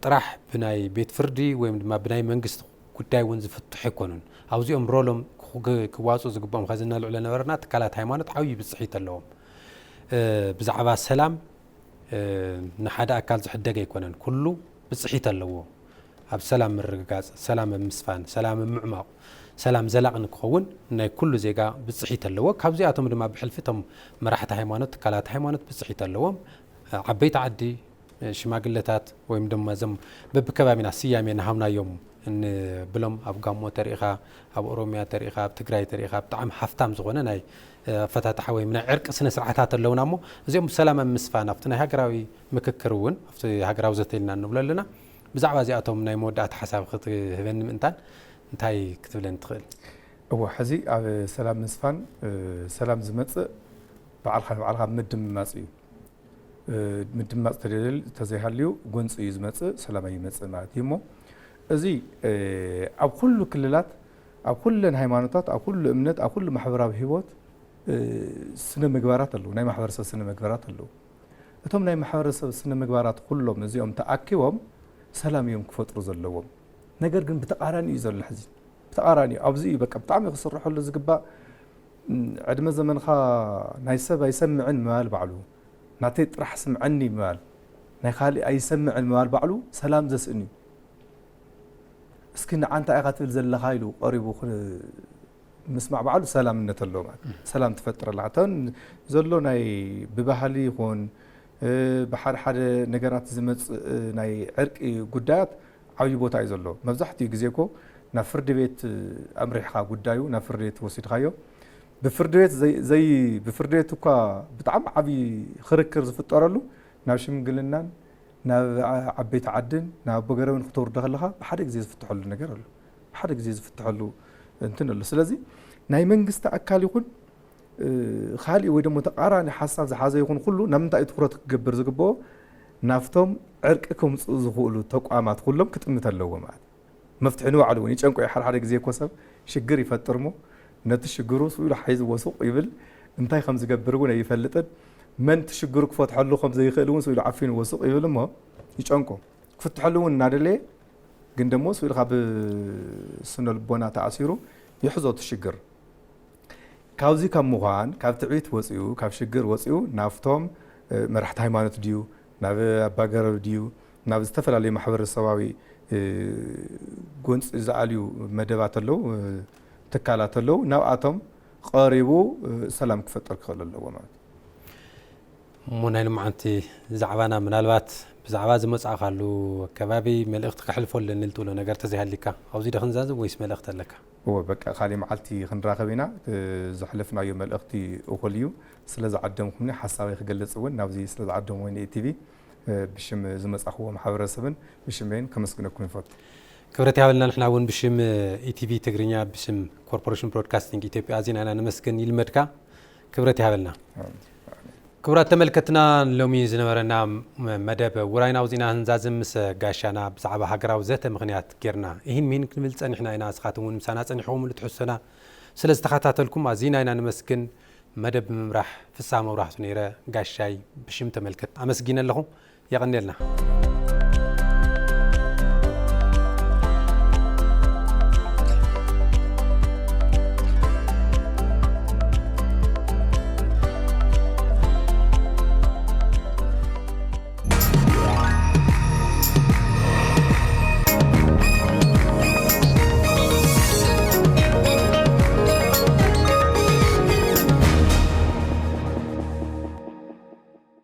ጥራሕ ብናይ ቤት ፍርዲ ወይም ድማ ብናይ መንግስቲ ጉዳይ እውን ዝፍትሑ ኣይኮኑን። ኣብዚኦም ሮሎም ክኹ-፣ ክ-፣ ክዋፅኡ ዝግብኦም፣ ከዚ እነልዕሎ ነበርና፣ ትካላት ሃይማኖት ዓብዪ ብፅሒት ኣለዎም። እ፣ ብዛዕባ ሰላም፣ እ፣ ንሓደ ኣካል ዝሕደግ ኣይኮነን። ኩሉ ብፅሒት ኣለዎ። ኣብ ሰላም ምርግጋፅ፣ ሰላም ኣብ ምስፋን፣ ሰላም ኣብ ምዕማቕ። ሰላም ዘላቒ ንክኸውን ናይ ኩሉ ዜጋ ብፅሒት ኣለዎ። ካብዚኣቶም ድማ ብሕልፊ እቶም መራሕቲ ሃይማኖት፣ ትካላት ሃይማኖት ብፅሒት ኣለዎም። ዓበይቲ ዓዲ፣ ሽማግለታት ወይም ድማ እዞም በብከባቢና ስያሜ ንሃብናዮም እንብሎም፣ ኣብ ጋሞ ተሪኢኻ፣ ኣብ ኦሮሚያ ተሪኢኻ፣ ኣብ ትግራይ ተሪኢኻ፣ ብጣዕሚ ሃፍታም ዝኾነ ናይ ኣፈታትሓ ወይም ናይ ዕርቂ ስነ ስርዓታት ኣለውና እሞ፣ እዚኦም ብሰላም ኣብ ምስፋን ኣብቲ ናይ ሃገራዊ ምክክር እውን ኣብቲ ሃገራዊ ዘተ ኢልና ንብሎ ኣለና። ብዛዕባ እዚኣቶም ናይ መወዳእታ ሓሳብ ክትህበኒ ምእንታን እንታይ ክትብለኒ ትኽእል? እወ፣ ሕዚ ኣብ ሰላም ምስፋን፣ እ፣ ሰላም ዝመጽእ ባዕልኻ ንባዕልኻ ምድምማጽ እዩ። እ፣ ምድምማጽ ተደል-፣ ተዘይሃልዩ ጎንጺ እዩ ዝመጽእ፣ ሰላም ኣይመጽእ ማለት እዩ። እሞ እዚ፣ እ፣ ኣብ ኩሉ ክልላት፣ ኣብ ኩለን ሃይማኖታት፣ ኣብ ኩሉ እምነት፣ ኣብ ኩሉ ማሕበራዊ ህይወት፣ እ፣ ስነ ምግባራት ኣለዉ፣ ናይ ማሕበረሰብ ስነ ምግባራት ኣለዉ። እቶም ናይ ማሕበረሰብ ስነ ምግባራት ኩሎም እዚኦም ተኣኪቦም ሰላም እዮም ክፈጥሩ ዘለዎም። ነገር ግን ብተቓራኒ እዩ ዘሎ ሕዚ። ብተቓራኒ ኣብዚ እዩ በቃ ብጣዕሚ ክስርሐሉ ዝግባእ። እም፣ ዕድመ ዘመንኻ ናይ ሰብ ኣይሰምዕን ምባል ባዕሉ፣ ናተይ ጥራሕ ስምዐኒ ምባል፣ ናይ ካልእ ኣይሰምዕን ምባል ባዕሉ ሰላም ዘስእን እዩ። እስኪ ንዓ እንታይ ኢኻ ትብል ዘለኻ ኢሉ ቀሪቡ ክ-፣ ምስማዕ ባዕሉ ሰላምነት ኣለዎ ማለት እዩ። ሰላም ትፈጥር ኣለኻ። እተን ዘሎ ናይ ብባህሊ ይኹን፣ እ፣ ብሓደ ሓደ ነገራት ዝመጽእ፣ እ፣ ናይ ዕርቂ ጉዳያት ዓብዪ ቦታ እዩ ዘሎ። መብዛሕትኡ ግዜ እኮ ናብ ፍርዲ ቤት፣ እ፣ ኣምሪሕኻ ጉዳዩ ናብ ፍርዲ ቤት ወሲድካዮ፣ ብፍርዲ ቤት ዘይ-፣ ዘይ-፣ ብፍርዲ ቤት እኳ ብጣዕሚ ዓብዪ ክርክር ዝፍጠረሉ ናብ ሽምግልናን ናብ ዓ-፣ ዓበይቲ ዓድን ናብ ኣቦ ገረብን ክተውርዶ ከለኻ ብሓደ ግዜ ዝፍትሐሉ ነገር ኣሎ። ብሓደ ግዜ ዝፍትሐሉ እንትን ኣሎ። ስለዚ ናይ መንግስቲ ኣካል ይኹን፣ እ፣ ካልእ ወይ ደሞ ተቃራኒ ሓሳብ ዝሓዘ ይኹን ኩሉ ናብ ምንታይ እዩ ትኹረት ክገብር ዝግብኦ? ናብቶም ዕርቂ ከምጽኡ ዝኽእሉ ተቋማት ኩሎም ክጥምት ኣለዎ ማለት እዩ። መፍትሒ ንባዕሉ እውን ይጨንቆ እዩ። ሓደ ሓደ ግዜ እኮ ሰብ ሽግር ይፈጥር እሞ ነቲ ሽግሩ ስኡ ኢሉ ሓይዝዎ ሱቕ ይብል። እንታይ ከም ዝገብር እውን ኣይፈልጥን። መን እቲ ሽግሩ ክፈትሐሉ ከም ዘይኽእል እውን ስኡ ኢሉ ዓፊንዎ ሱቕ ይብል እሞ ይጨንቆ። ክፍትሐሉ እውን እናደለየ ግን ደሞ ስኡ ኢልካ ብስነ ልቦና ተኣሲሩ ይሕዞ እቲ ሽግር። ካብዚ ካብ ምዃን፣ ካብ ትዕቢት ወፂኡ፣ ካብ ሽግር ወፂኡ ናብቶም፣ እ፣ መራሕቲ ሃይማኖት ድዩ፣ ናብ ኣባገረብ ድዩ፣ ናብ ዝተፈላለዩ ማሕበረሰባዊ፣ እ፣ ጎንፂ ዝኣልዩ መደባት ኣለዉ፣ እ፣ ትካላት ኣለዉ፣ ናብኣቶም ቀሪቡ፣ እ፣ ሰላም ክፈጥር ክኽእል ኣለዎ ማለት እዩ። እሞ ናይ ሎማዓንቲ ዛዕባና ምናልባት ብዛዕባ ዝመጻእካሉ ከባቢ መልእኽቲ ከሕልፎ ኣለኒ ልትብሎ ነገር ተዘይሃሊካ ኣብዚ ዶ ክንዛዝም ወይስ መልእኽቲ ኣለካ? እወ፣ በቃ ካሊእ መዓልቲ ክንራኸብ ኢና። እ፣ ዘሕለፍናዮ መልእኽቲ እኹል እዩ። ስለ ዝዓደምኩምኒ ሓሳበይ ክገልጽ እውን ናብዚ ስለ ዝዓደምዎ ንኢቲቪ፣ እ፣ ብሽም ዝመጻኽዎ ማሕበረሰብን ብሽመይን ከመስግነኩም ይፈቱ። ክብረት ይሃበልና። ንሕና እውን ብሽም ኢቲቪ ትግርኛ፣ ብሽም ኮርፖሬሽን ብሮድካስቲንግ ኢትዮጵያ ኣዚና ኢና ነመስግን። ይልመድካ። ክብረት ይሃበልና። ክቡራት ተመልከትና፣ ሎሚ ዝነበረና መደብ ውራይና ውዚና ህንዛዝም ምስ ጋሻና ብዛዕባ ሃገራዊ ዘተ ምኽንያት ጌርና። ይህን ሚህን ክንብል ጸኒሕና ኢና። ንስኻትኩም እውን ምሳና ጸኒሕኹምሉ ትሕዝቶና ስለ ዝተኸታተልኩም ኣዚና ኢና ነመስግን። መደብ ብምምራሕ ፍስሃ መብራህቱ ነይረ። ጋሻይ ብሽም ተመልከት ኣመስጊነ ኣለኹ። የቐንየልና።